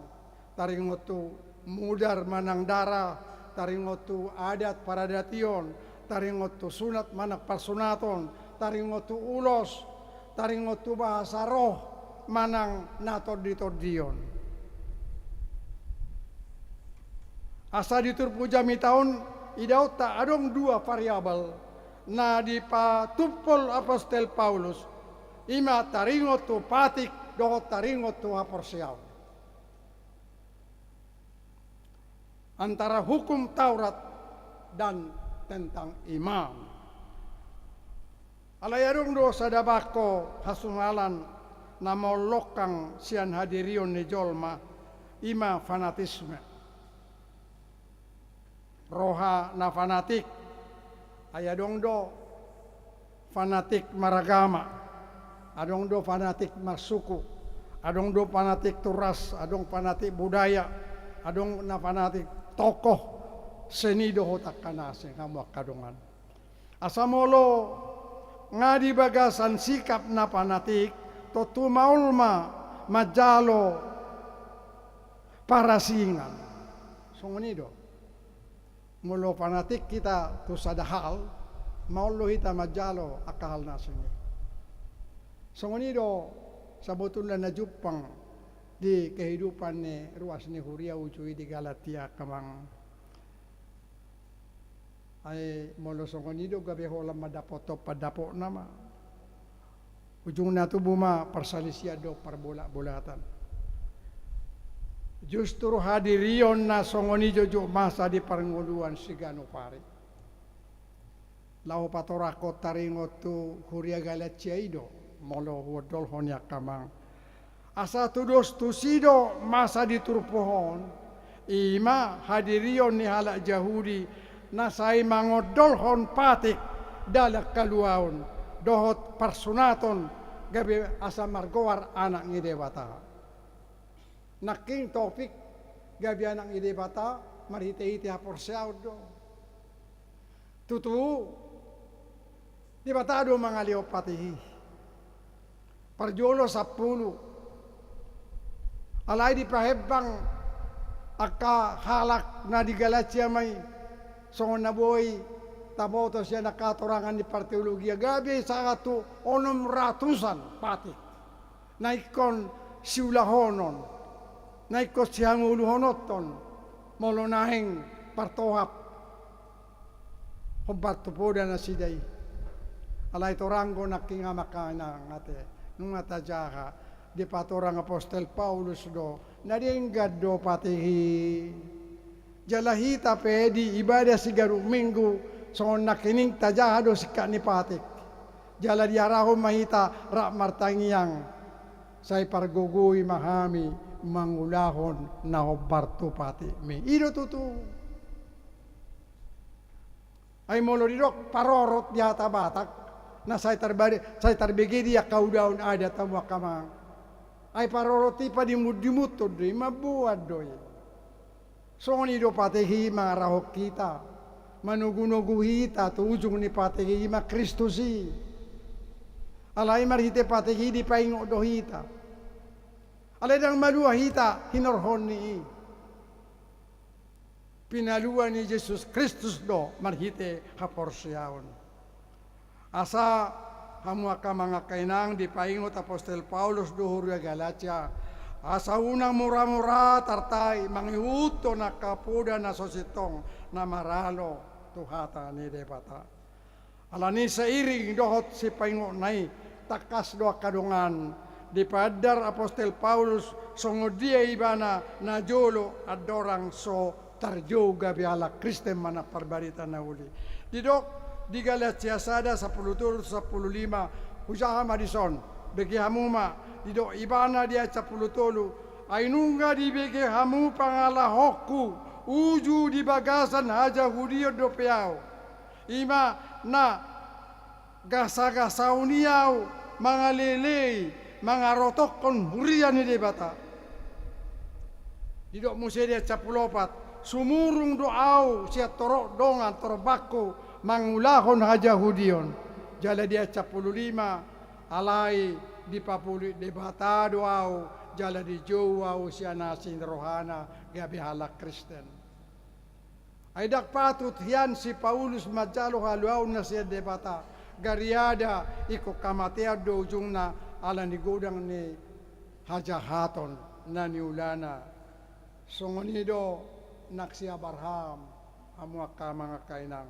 taringot tu mudar manang darah, taringot tu adat paradation, taringot tu sunat manang parsunaton, taringot tu ulos, taringot tu bahasa roh manang na tonditondion. Asa di turpuk jamita on idaonta adong dua variabel na dipatumpol apostel Paulus, i ma taringot tu patik dohot taringot tu haporseaon, antara hukum Taurat dan tentang iman. Alai adong do sada bangko hasungalan na maol longkang sian hadirion ni jolma, i ma fanatisme. Roha na fanatik, ai adong do fanatik maragama, adong do fanatik marsuku, adong do fanatik tu ras, adong fanatik budaya, adong na fanatik tokoh seni dohot angka na asing, hamu angka dongan. Asa molo nga di bagasan sikap na fanatik, tontu maol ma manjalo parasingan. Songon i do. Molo fanatik hita tu sada hal, maol do hita manjalo angka hal na asing i. Songon i do sabotulna na jumpang di kehidupan ni ruas ni huria uju i di Galatia, angka amang. Ai molo songon i do gabe holan mandapothon pandapotna ma. Ujungna tubu ma parsalisian dohot parbolatbolatan. Justru hadirion na songon i jotjot masa di parngoluan siganup ari. Laho patorangkon taringot tu huria Galatia i do, molo huondolhon i, angka amang. Asa tudos tusi do masa di turpuk on, i ma hadirion ni halak Jahudi na sai mangondolhon patik, dalan haluaon, dohot parsunaton, gabe asa margoar anak ni Debata. Nangkin topik gabe anak ni Debata marhitehite haporseaon do. Tutu, Debata do mangalehon patik i. Parjolo sampulu. Alai dipahembang angka halak na di Galatia ma i, songon na boi taboto sian angka hatorangan ni parteologia, gabe sahat tu onom ratusan patik na ingkon siulahonon, na ingkon sihangoluhononton, molo naeng partohap hombar tu poda nasida i. Alai torang do nangkin, amang, inang, ate, nunga tajaha, dipatorang apostel Paulus do, na denggan do patik i. Jala hita pe di ibadah siganup Minggu, songon nangkining tajaha do singkat ni patik. Jala diarahon ma hita rap martangiang, sai pargogoi ma hami mangulahon na hombar tu patikmi. I do tutu. Ai molo didok parorot di hata Batak, na sai tarbade-, sai tarbege di angka ulaon adat, hamu angka amang. Ai parorot i padimundimunhon do i, mamboan do i. Songon i do patik i mangarahon hita Manogunogu hita tu ujung ni patege i ma Kristus i. Alai marhite patege i dipaingot do hita. Alai ndang malua hita hinorhon ni i. Pinalua ni Jesus Kristus do marhite haporseaon. Asa hamu angka amang angka inang, dipaingot apostel Paulus do huria Galatia, asa unang muramura tartai mangihuthon angka poda na so sintong na maralo tu hata ni Debata. Alani seiring dohot sipaingotna i, tangkas do angka dongan dipaandar apostel Paulus songon dia ibana najolo andorang so tarjou gabe halak Kristen manang parbarita na uli. Didok di Galatia sada sapulu tolu sapulu lima, hujaha ma dison, bege hamu ma, didok ibana di ayat sapulu tolu, ai nunga dibege hamu pangalahonku, uju di bagasan hajahudion dope ahu. Ima na gasagasaon i ahu mangalelei, mangarotokkon huria ni Debata. Didok muse di ayat sapulu opat, sumurung do ahu sian torop dongan toropangku mangulahon hajahudion. Jala di ayat sapulu lima, alai dipapulik Debata do ahu, jala dijou ahu sian asi ni rohana gabe halak Kristen. Ai ndang patut hian si Paulus manjalo haluaon na sian Debata, gariada ingkon hamatean do ujungna ala ni godang ni hajahaton na niulana. Songon i do nang si Abraham, hamu angka amang angka inang.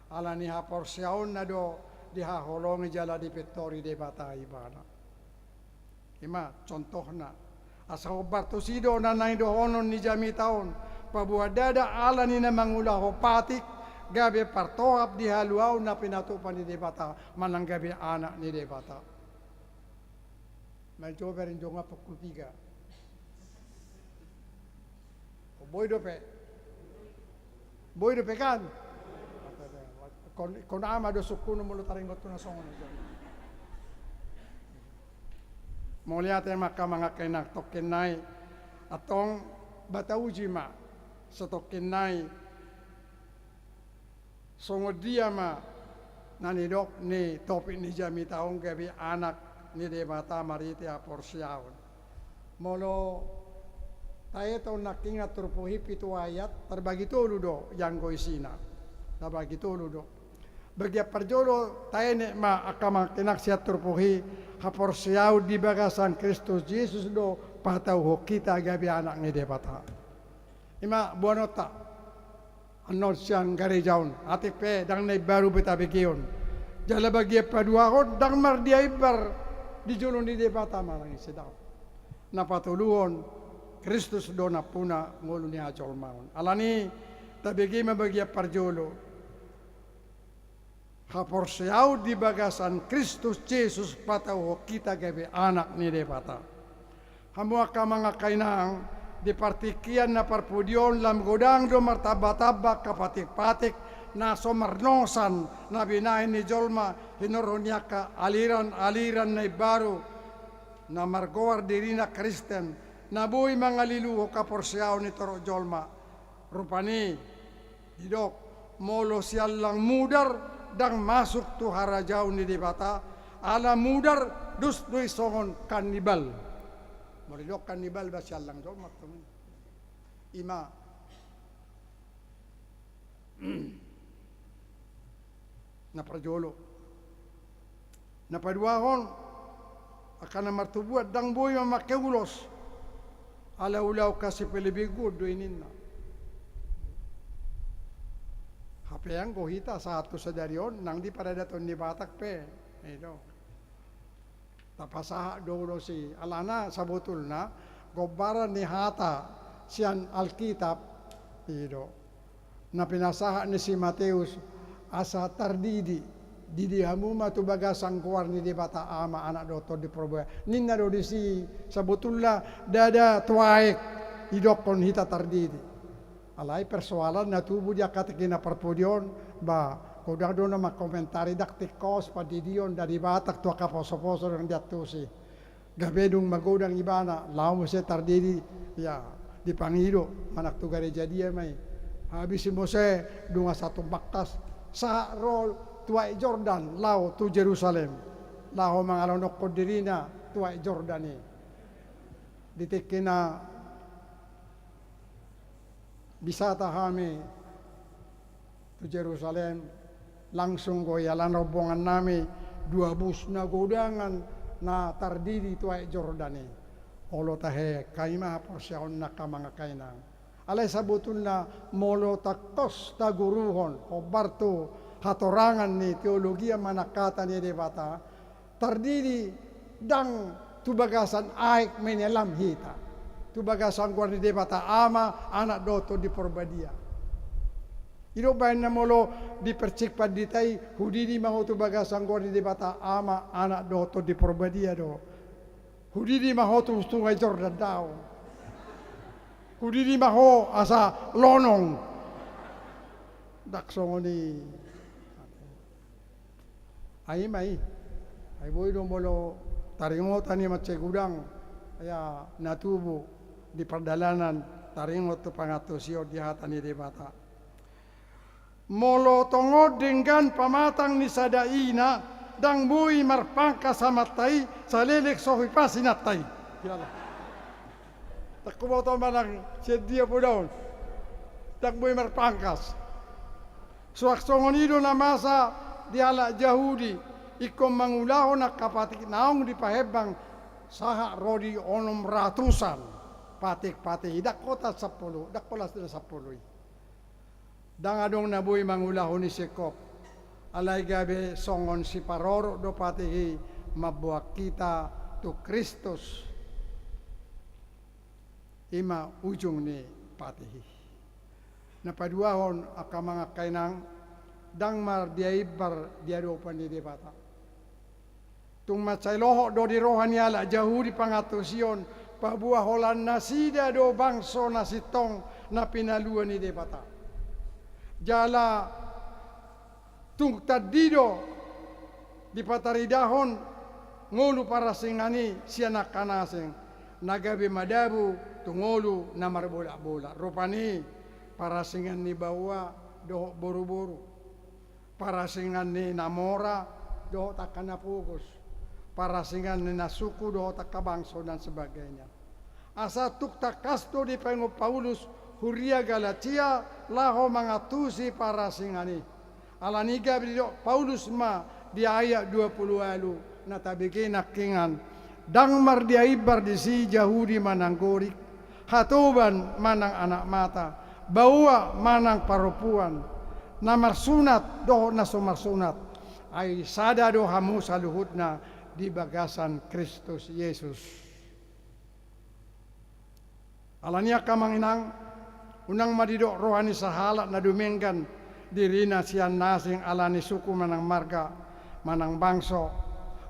Ala ni haporseaonna do dihaholongi jala dipintori Debata ibana. Ima contohna. Asa hombar tusi do na naeng dohonon ni jamita on, paboa ndada ala ni na mangulahon patik gabe partohap di haluaon na pinatupa ni Debata manang gabe anak ni Debata. Main coba rinjongan pukul tiga. Boi dope. Boi dope kan? Kon, kon ama do sungkun molo taringot tu na songon i. Mauliate ma angka amang angka inang, tongkin nai antong beta uji ma satongkin nai songon dia ma na nidok ni topik ni jamita on gabe anak ni Debata marhite haporseaon. Molo taeto nangkin turpuk i pitu ayat, tarbagi tolu do ianggo isina. Tarbagi tolu do. Bagian parjolo taenet ma angka amang angka inang sian turpuk i, haporseaon di bagasan Kristus Jesus do patauhon hita gabe anak ni Debata. Ima boanonta annon sian gareja on, atik pe ndang na imbaru be tabegehon. Jala bagian paduahon ndang mardia imbar di jolo ni Debata manang ise, daong. Na patoluhon, Kristus do nampuna ngolu ni hajolmaon. Alani tabege ma bagian parjolo. Haporseaon di bagasan Kristus Jesus patauhon hita gabe anak ni Debata. Hamu angka amang angka inang, di partingkian na parpudi on lam godang do martambatamba angka patikpatik na so marnosan na binahen ni jolma hinorhon ni angka aliranaliran na imbaru na margoar dirina Kristen, na boi mangaliluhon haporseaon ni torop jolma. Rupani didok, molo siallang mudar ndang masuk tu harajaon ni Debata, ala mudar dos do i songon kannibal. Molo didok kannibal ba siallang jolma tong. Ima na parjolo. Na paduahon, angka na martubuan ndang boi mamangke ulos. Ala ulaon hasipelebeguon do i ninna. Hape anggo hita sahat tu sadari on nang di paradaton ni Batak pe, i do. Tapasahat do ulos i, alana sabotulna gombaran ni hata sian Alkitab, i do. Na pinasahat ni si Mateus, asa tardidi, didi hamu ma tu bagasan goar ni Debata Ama, Anak dohot Tondi Porbadia. Ninna do disi, sabotulna ndada tu aek didokkon hita tardidi. Alai persoalan na tubu di angka tingki na parpudi on, ba, godang do na mangkomentari ndang tingkos pandidion dari Batak tu angka posoposo naung diantusi. Gabe dung magodang ibana, laho muse tardidi, ya, dipangido, manang tu gareja dia ma i. Habis i muse, dung asa tung pangkas, sahat ro tu Aek Jordan laho tu Jerusalem, laho mangalonokkon dirina tu Aek Jordan i. Di tingki na bisata hami tu Jerusalem, langsung do ialana rombongan nami dua bus na godangan na tardidi tu Aek Jordan i. Olo tahe, hami ma haporseaon na, angka amang, angka inang. Alai sabotulna, molo tangkas taguruhon hombar tu hatorangan ni teologia manang hata ni Debata, tardidi ndang tu bagasan aek menyelam hita, tu bagasan goar ni Debata Ama, Anak dohot Tondi Porbadia. I do umbahen na molo dipersingkat pandita i, hudidi ma ho tu bagasan goar ni Debata Ama, Anak dohot Tondi Porbadia do. Hudidi ma ho tu Sungai Jordan dao. Hudidi ma ho asa lonong. Ndang songon i. Ai ma i. Ai boi do molo taringotan i mansai godang, ia na tubu di pardalanan taringot tu pangantusion di hata ni Debata. Molo tongon denggan pamatang ni sada ina, ndang boi marpangkas amanta i, saleleng so hipas inanta i. Iala. Ndang huboto manang sian dia poda on. Ndang boi marpangkas. Suang songon i do na masa di halak Jahudi, ingkon mangulahon angka patik naung dipahembang sahat ro di onom ratusan patik-patik i, ndang hot sampulu, ndang holan sampulu i. Ndang adong na boi mangulahon i singkop. Alai gabe songon siparorot do patik i mamboan hita tu Kristus. I ma ujung ni patik i. Na paduahon, angka amang, angka inang, ndang mardiaimbar di adopan ni Debata. Tung mansai lohot do di roha ni halak Jahudi pangantusion, paboa holan nasida do bangso na sintong na pinalua ni Debata. Jala tung tandi do dipataridahon ngolu parasingan i sian angka na asing, na gabe madabu tu ngolu na marbolak-bolak. Rupani parasingan ni baoa dohot boru-boru. Parasingan ni na mora dohot angka na pogos, parasingan ni na suku dohot angka bangso dan sebagainya. Asa tung tangkas do dipaingot Paulus huria Galatia laho mangantusi parasingan i. Alani i gabe didok Paulus ma di ayat dua pulu ualu na tabege nangkiningan, ndang mardiaimbar disi Jahudi manang Gorik, hatoban manang anak mata, baoa manang parompuan, na marsunat dohot na so marsunat, ai sada do hamu saluhutna di bagasan Kristus Jesus. Alani i angka amang inang, unang ma didok roha ni sahalak na dumenggan dirina sian na asing alani suku manang marga, manang bangso,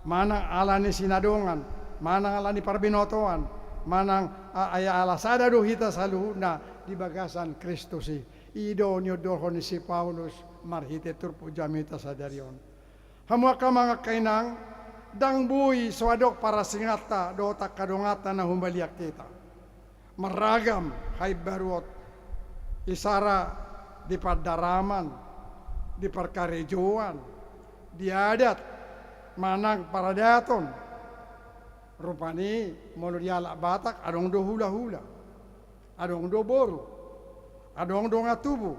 manang alani sinadongan, manang alani parbinotoan, manang a-, ai ala sada do hita saluhutna di bagasan Kristus i. I do niondolhon ni si Paulus marhite turpuk jamita sadari on. Hamu angka amang, angka inang, ndang boi so adong parasinganta dohot angka donganta na humaliang hita. Marragam haimbaruon, isara di pandaraman, di parkarejoan, di adat manang paradaton. Rupani molo di halak Batak adong do hula-hula, adong do boru, adong dongan tubu.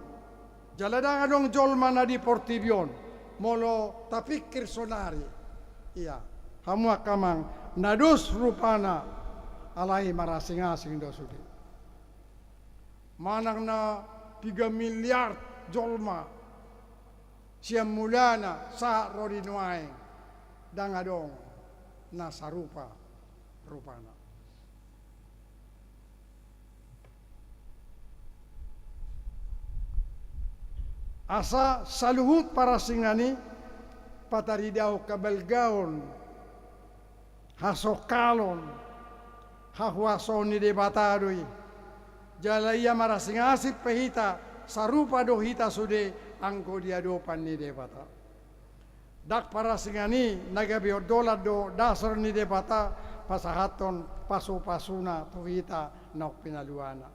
Jala ndang adong jolma na di portibi on, molo tapingkir sonari. Ia, hamu angka amang, na dos rupana, alai marasing-asing do sude. Manang na piga miliar jolma sian mulana sahat ro di nuaeng, ndang adong na sarupa rupana. Asa saluhut parasingan i pataridahon habalgaon, hasongkalon, hahuasoon ni Debata do i. Jala ia marasing-asing pe hita, sarupa do hita sude anggo di adopan ni Debata. Ndang parasingan i na gabe ondolan dohot dasor ni Debata pasahathon pasu-pasuna tu hita naung pinaluana.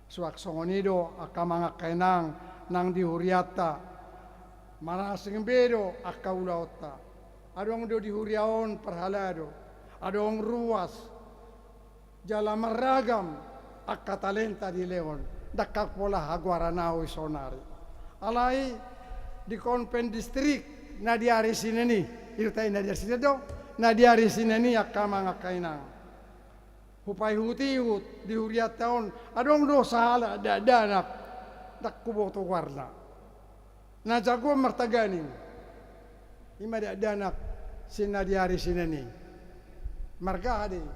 Suang songon i do angka amang angka inang nang di hurianta, marasing be do angka ulaonta. Adong do di huria on parhalado, adong ruas, jala marragam angka talenta dilehon, ndang pola hagoaran ahu i saonari. Alai di konven distrik na di ari Senen i, i do tai na di ari Senen do, na di ari Senen i angka amang angka inang, hupaihutihut di hurianta on, adong do sahalak dakdanak, ndang huboto goarna, na jago martaganing. I ma dakdanak si na di ari Senen i. Marga aha do i?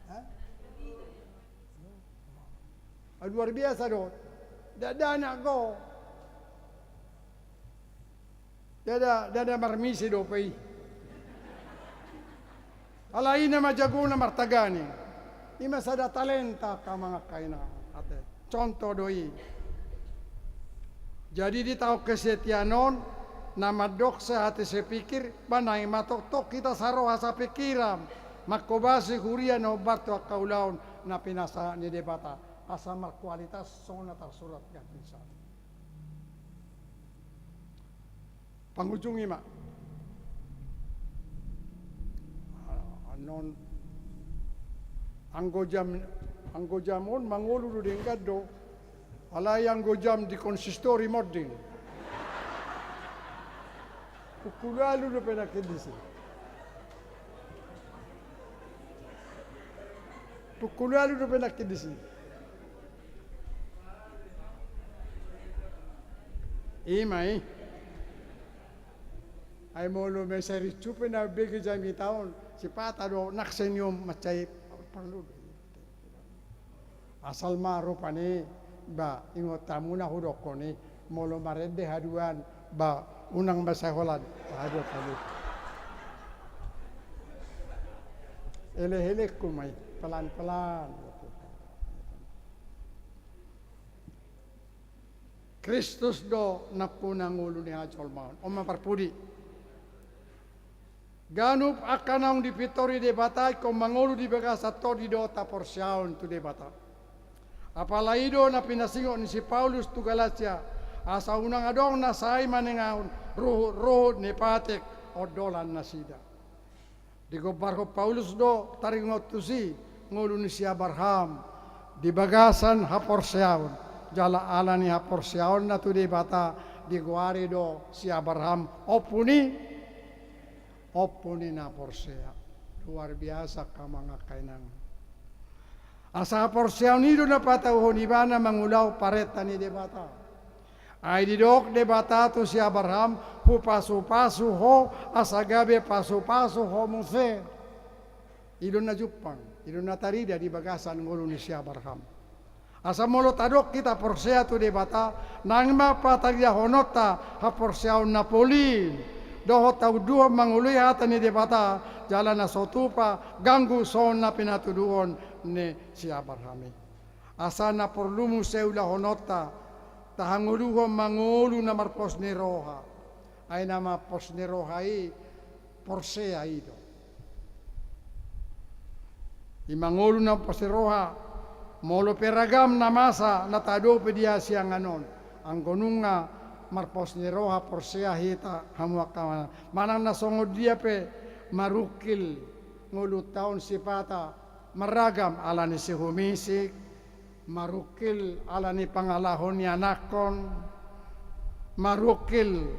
Hah? Ah, luar biasa do. Dakdanak do. Ndada, ndada marmisi dope i. Alai i nama jagona martaganing. I ma sada talenta angka amang angka inang. Ate. Contoh do i. Jadi di taon kesetiaan on, na mandok sehati sepikir, ba naeng ma tongtong hita saroha sapikiran, manghobasi huria na hombar tu angka ulaon na pinasahat ni Debata, asa markualitas songon na tarsurat ganding sada. Pangujungi ma. Annon anggo jam, anggo jam on mangolu do denggan do. Alai anggo jam di konsistori monding. Pukul ualu dope nangkin disi. Pukul ualu dope nangkin disi. I ma i. Ai molo mansai rincu pe na bege jamita on, sipata do nang seniom mansai parlu do. Asal ma rupani, ba ingot hamu na hudokkon i, molo marende haduan, ba unang mansai holan haduan hamu. Elehelehku ma i, pelan-pelan. Kristus do nampuna ngolu ni hajolmaon. On ma parpudi. Ganup angka naung dipintori Debata ingkon mangolu di bagasan tondi do taporseaon tu Debata. Apala i do na pinasingot ni si Paulus tu Galatia, asa unang adong na sai manengahon ruhut-ruhut ni patik ondolan nasida. Digombarhon Paulus do taringot tusi ngolu ni si Abraham di bagasan haporseaon, jala ala ni haporseaonna tu Debata digoari do si Abraham ompu ni, ompu ni na porsea. Luar biasa angka amang angka inang. Asa haporseaon i do na patauhon ibana mangulahon parenta ni Debata. Ai didok Debata tu si Abraham, hupasupasu ho asa gabe pasupasu ho muse. I do na jumpang, i do na tarida di bagasan ngolu ni si Abraham. Asa molo tadok hita porsea tu Debata, naeng ma pataridahononta haporseaon na polim, dohot taunduhon mangoloi hata ni Debata, jala na so tupa ganggu songon na pinatuduhon ni si Abraham i. Asa na porlu muse ulahononta, tahangoluhon mangolu na marpos ni roha. Ai na marpos ni roha i, porsea i do. I mangolu na marpos ni roha, molo pe ragam na masa na taadopi di hasiangan on, anggo nunga marpos ni roha porsea hita hamu angka amang, manang na songon dia pe marungkil ngolunta on sipata marragam, ala ni sihumisik, marungkil ala ni pangalaho ni anakkon, marungkil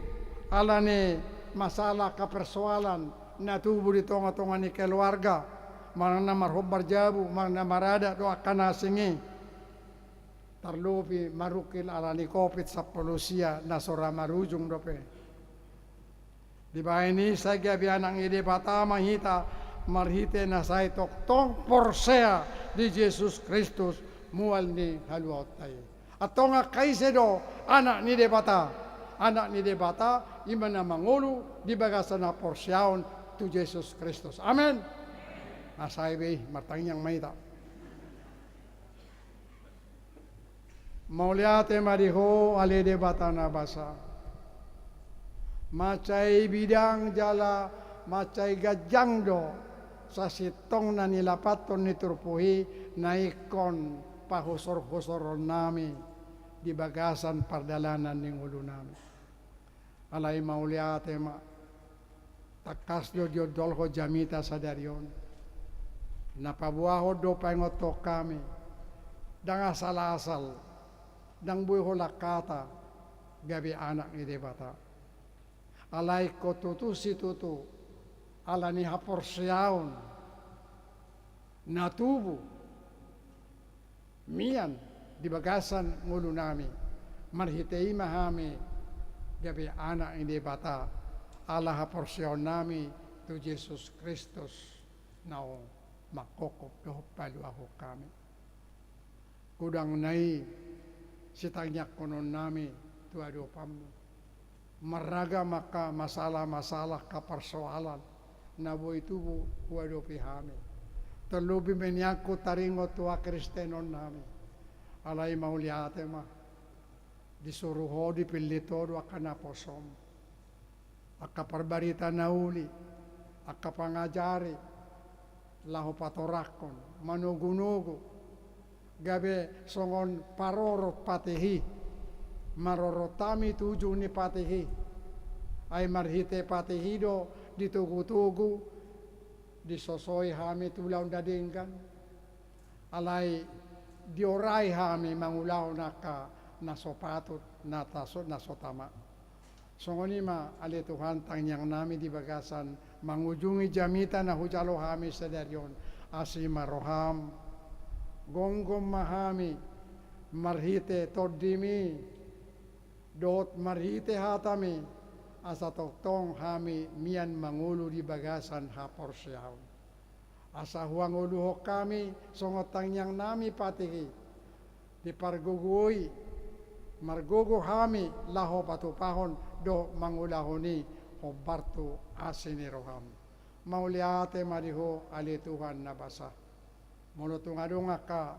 ala ni masalah angka persoalan na tubu di tongatonga ni keluarga, manang na marhombar jabu, manang na maradat do angka na asing i. Tarlobi marungkil ala ni Covid sampulu sia na so ra marujung dope. Dibahen i sai gabe anak ni Debata ma hita marhite na sai tongtong porsea di Jesus Kristus, mual ni haluaonta i. Antong angka ise do anak ni Debata? Anak ni Debata i ma na mangolu di bagasan haporseaon tu Jesus Kristus. Amen. Asa i be i, martangiang ma hita. Mauliate ma di Ho ale Debata na basa. Mansai bidang jala mansai ganjang do sasintongna ni lapathon ni turpuk i na ingkon pahusorhusoronnami di bagasan pardalanan ni ngolunami. Alai mauliate ma, tangkas do diondolhon jamita sadari on. Na paboahon do paingothon hami, ndang asal-asal, ndang boi holan hata, gabe anak ni Debata. Alai ingkon tutu situtu, ala ni haporseaon na tubu mian di bagasan ngolunami, marhite i ma hami gabe anak ni Debata, ala haporseaonnami tu Jesus Kristus naung manghophop dohot paluahon hami. Godang na i sitangiangkononnami tu adopanmu. Marragam angka masalah-masalah, angka parsoalan na boi tubu huadopi hami. Terlebih ma nian hutaringot tu hakristenonnami. Alai mauliate ma, disuru Ho, dipillit Ho do angka naposom. Angka parbarita na uli, angka pangajari, laho patorangkon, manogunogu, gabe songon parorot patih i, marorot hami tu ujung ni patih i. Ai marhite patih i do ditogutogu, disosoi hami tu ulaon na denggan. Alai diorai hami mangulahon angka na so patut, na taso-, na so tama. Songon i ma ale Tuhan tangiangnami di bagasan mangujungi jamita na hujalo hami sadari on. Asi ma roham, gomgom ma hami marhite tondimi dohot marhite hatami, asa tongtong hami mian mangolu di bagasan haporseaon. Asa huangoluhon hami songon tangiangnami patih i, di pargogoi, margogo hami laho patupahon dohot mangulahon i hombar tu asi ni roham. Mauliate ma di Ho ale Tuhan na basa. Molo tung adong angka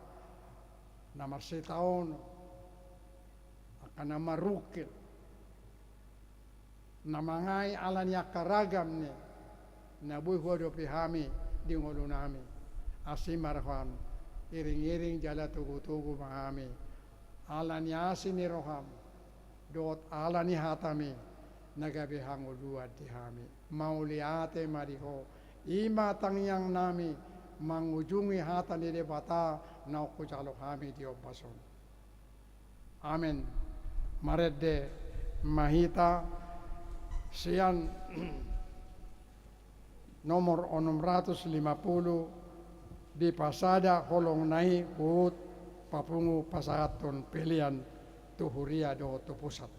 na marsitaonon, angka na marungkil, na mangai ala ni angka ragam ni na boi huadopi hami di ngolunami. Asi ma roham, iringiring jala togutogu ma hami ala ni asi ni roham dohot ala ni hatami na gabe hangoluan di hami. Mauliate ma di Ho. I ma tangiangnami mangujungi hata ni Debata naung hujalo hami di ombas on. Amen. Marende ma hita sian nomor onom ratus lima pulu, dipasada holongna i huhut papungu pasahathon pelean tu huria dohot tu pusat.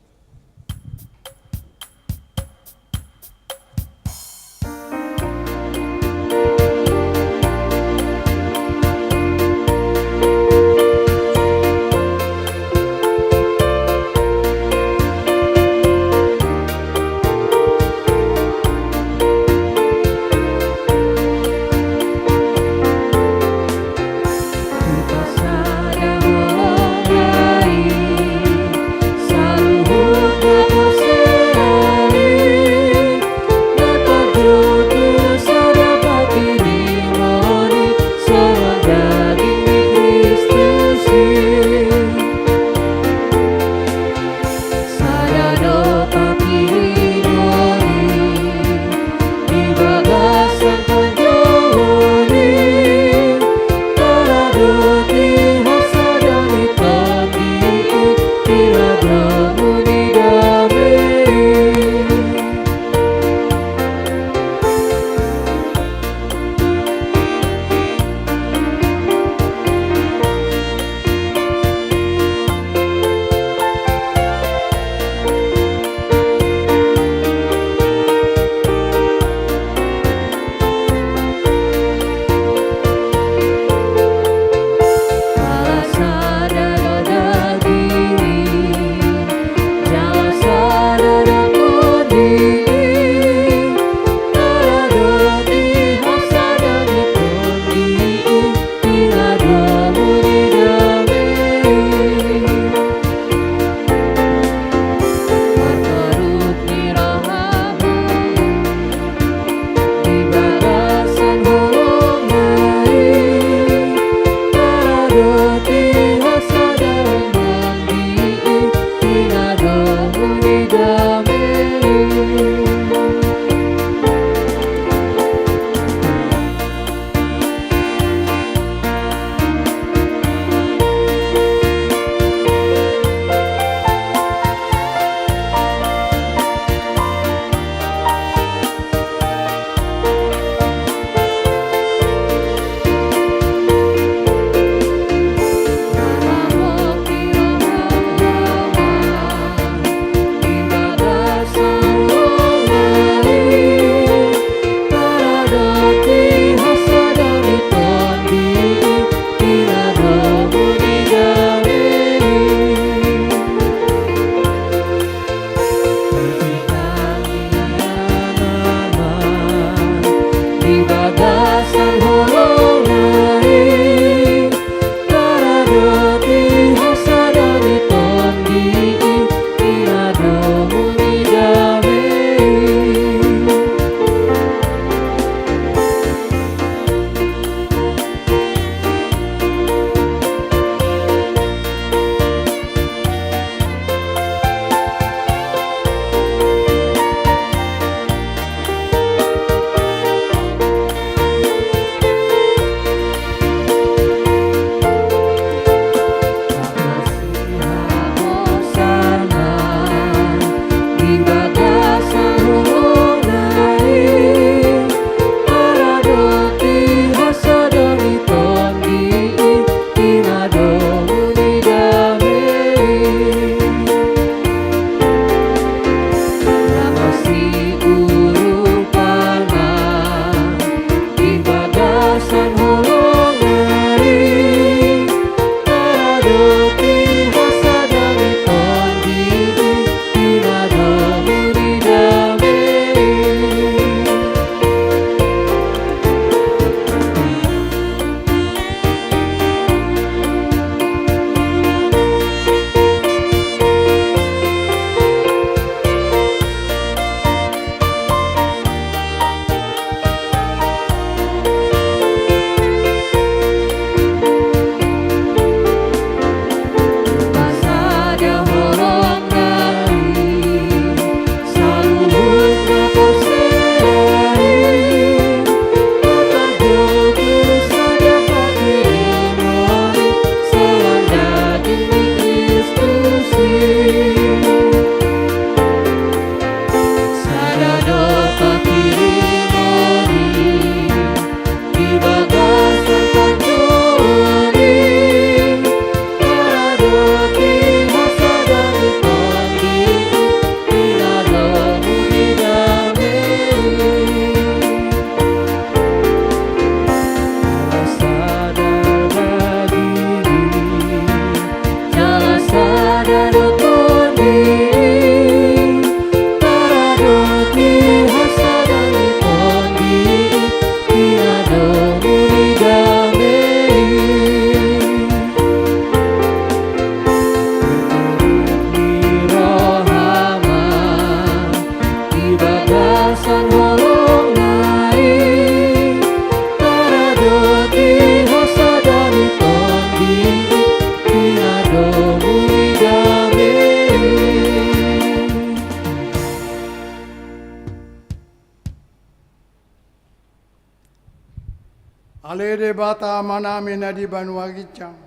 Ale Debata Amanami na di banua ginjang,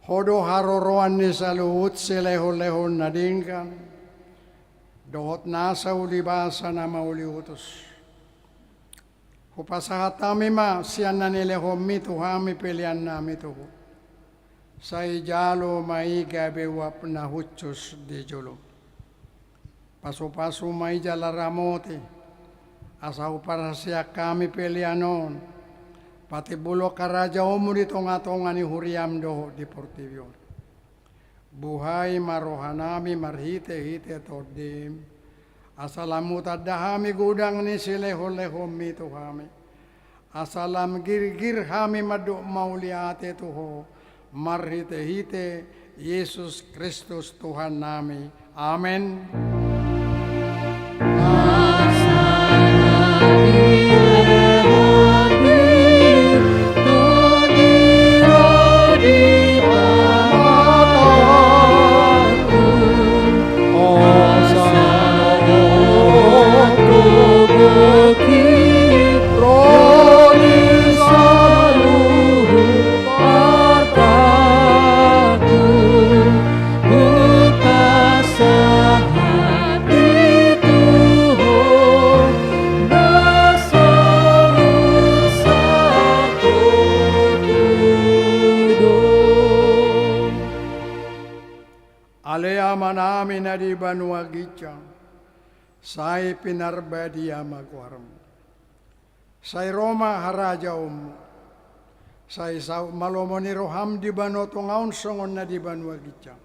Ho do haroroan ni saluhut silehonlehon na denggan dohot nasa ulibasa na mauliutus. Hupasahat hami ma sian na nilehonMi tu hami peleannami tu Ho. Sai jalo ma i gabe uap na hushus di joloM. Pasupasu ma i jala ramoti, asa huparhaseang hami pelean on patimbulhon harajaonMu di tongatonga ni huriaM dohot di portibi on. Buhai ma rohanami marhitehite TondiM, asa lam hutanda hami godang ni silehonlehonMi tu hami, asa lam girgir hami mandok mauliate tu Ho, marhitehite Jesus Kristus Tuhannami. Amen. Ale Amanami na di banua ginjang, sai pinarbadia ma goarMu. Sai ro ma harajaonMu. Sai saut ma lomo ni rohaM di banua tonga on songon na di banua ginjang.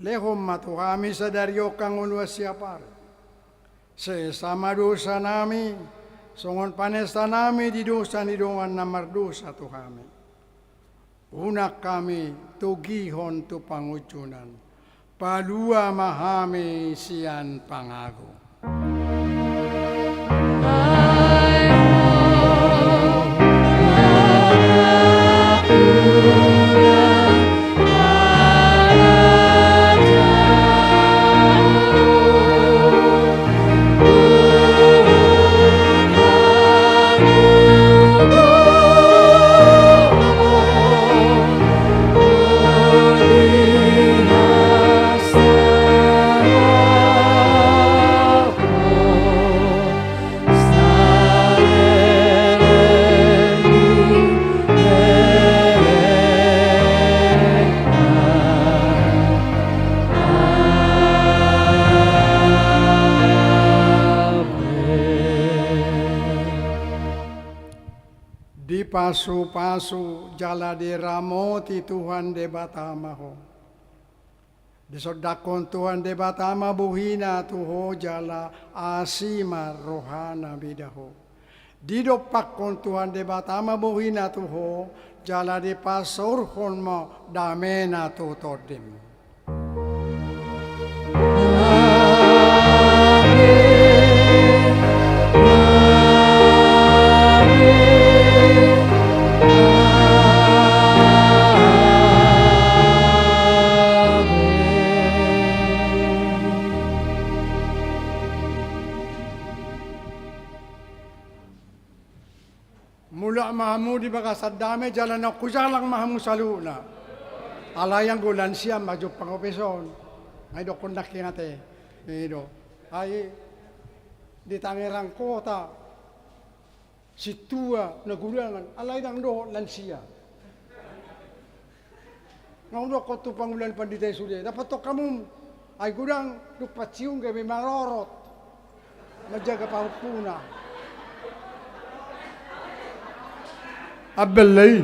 Lehon ma tu hami sadari on hangoluan siapari. Sesa ma dosanami, songon panesanami di dosa ni dongan na mardosa tu hami. Unang hami togihon tu pangunjunan. Palua ma hami sian pangago. Dipasupasu jala diramoti Tuhan Debata ma ho. Disondangkon Tuhan Debata ma bohina tu ho jala asi ma rohana mida ho. Didompakkon Tuhan Debata ma bohina tu ho jala dipasaorhon ma damena tu tondim. Mulak ma hamu di bagasan dame, jala naung hujalang ma hamu saluhutna. Alai anggo lansia ma jumpa hupes on. Ai dokkon nangkin ate. I do. Ai di Tangerang Kota, sintua na gudangan, alai ndang dohot lansia. Nga hudokkon tu pangula ni pandita i sude, dapothon hamu, ai godang dung pancium gabe marorot manjaga pahompuna. Ambellei.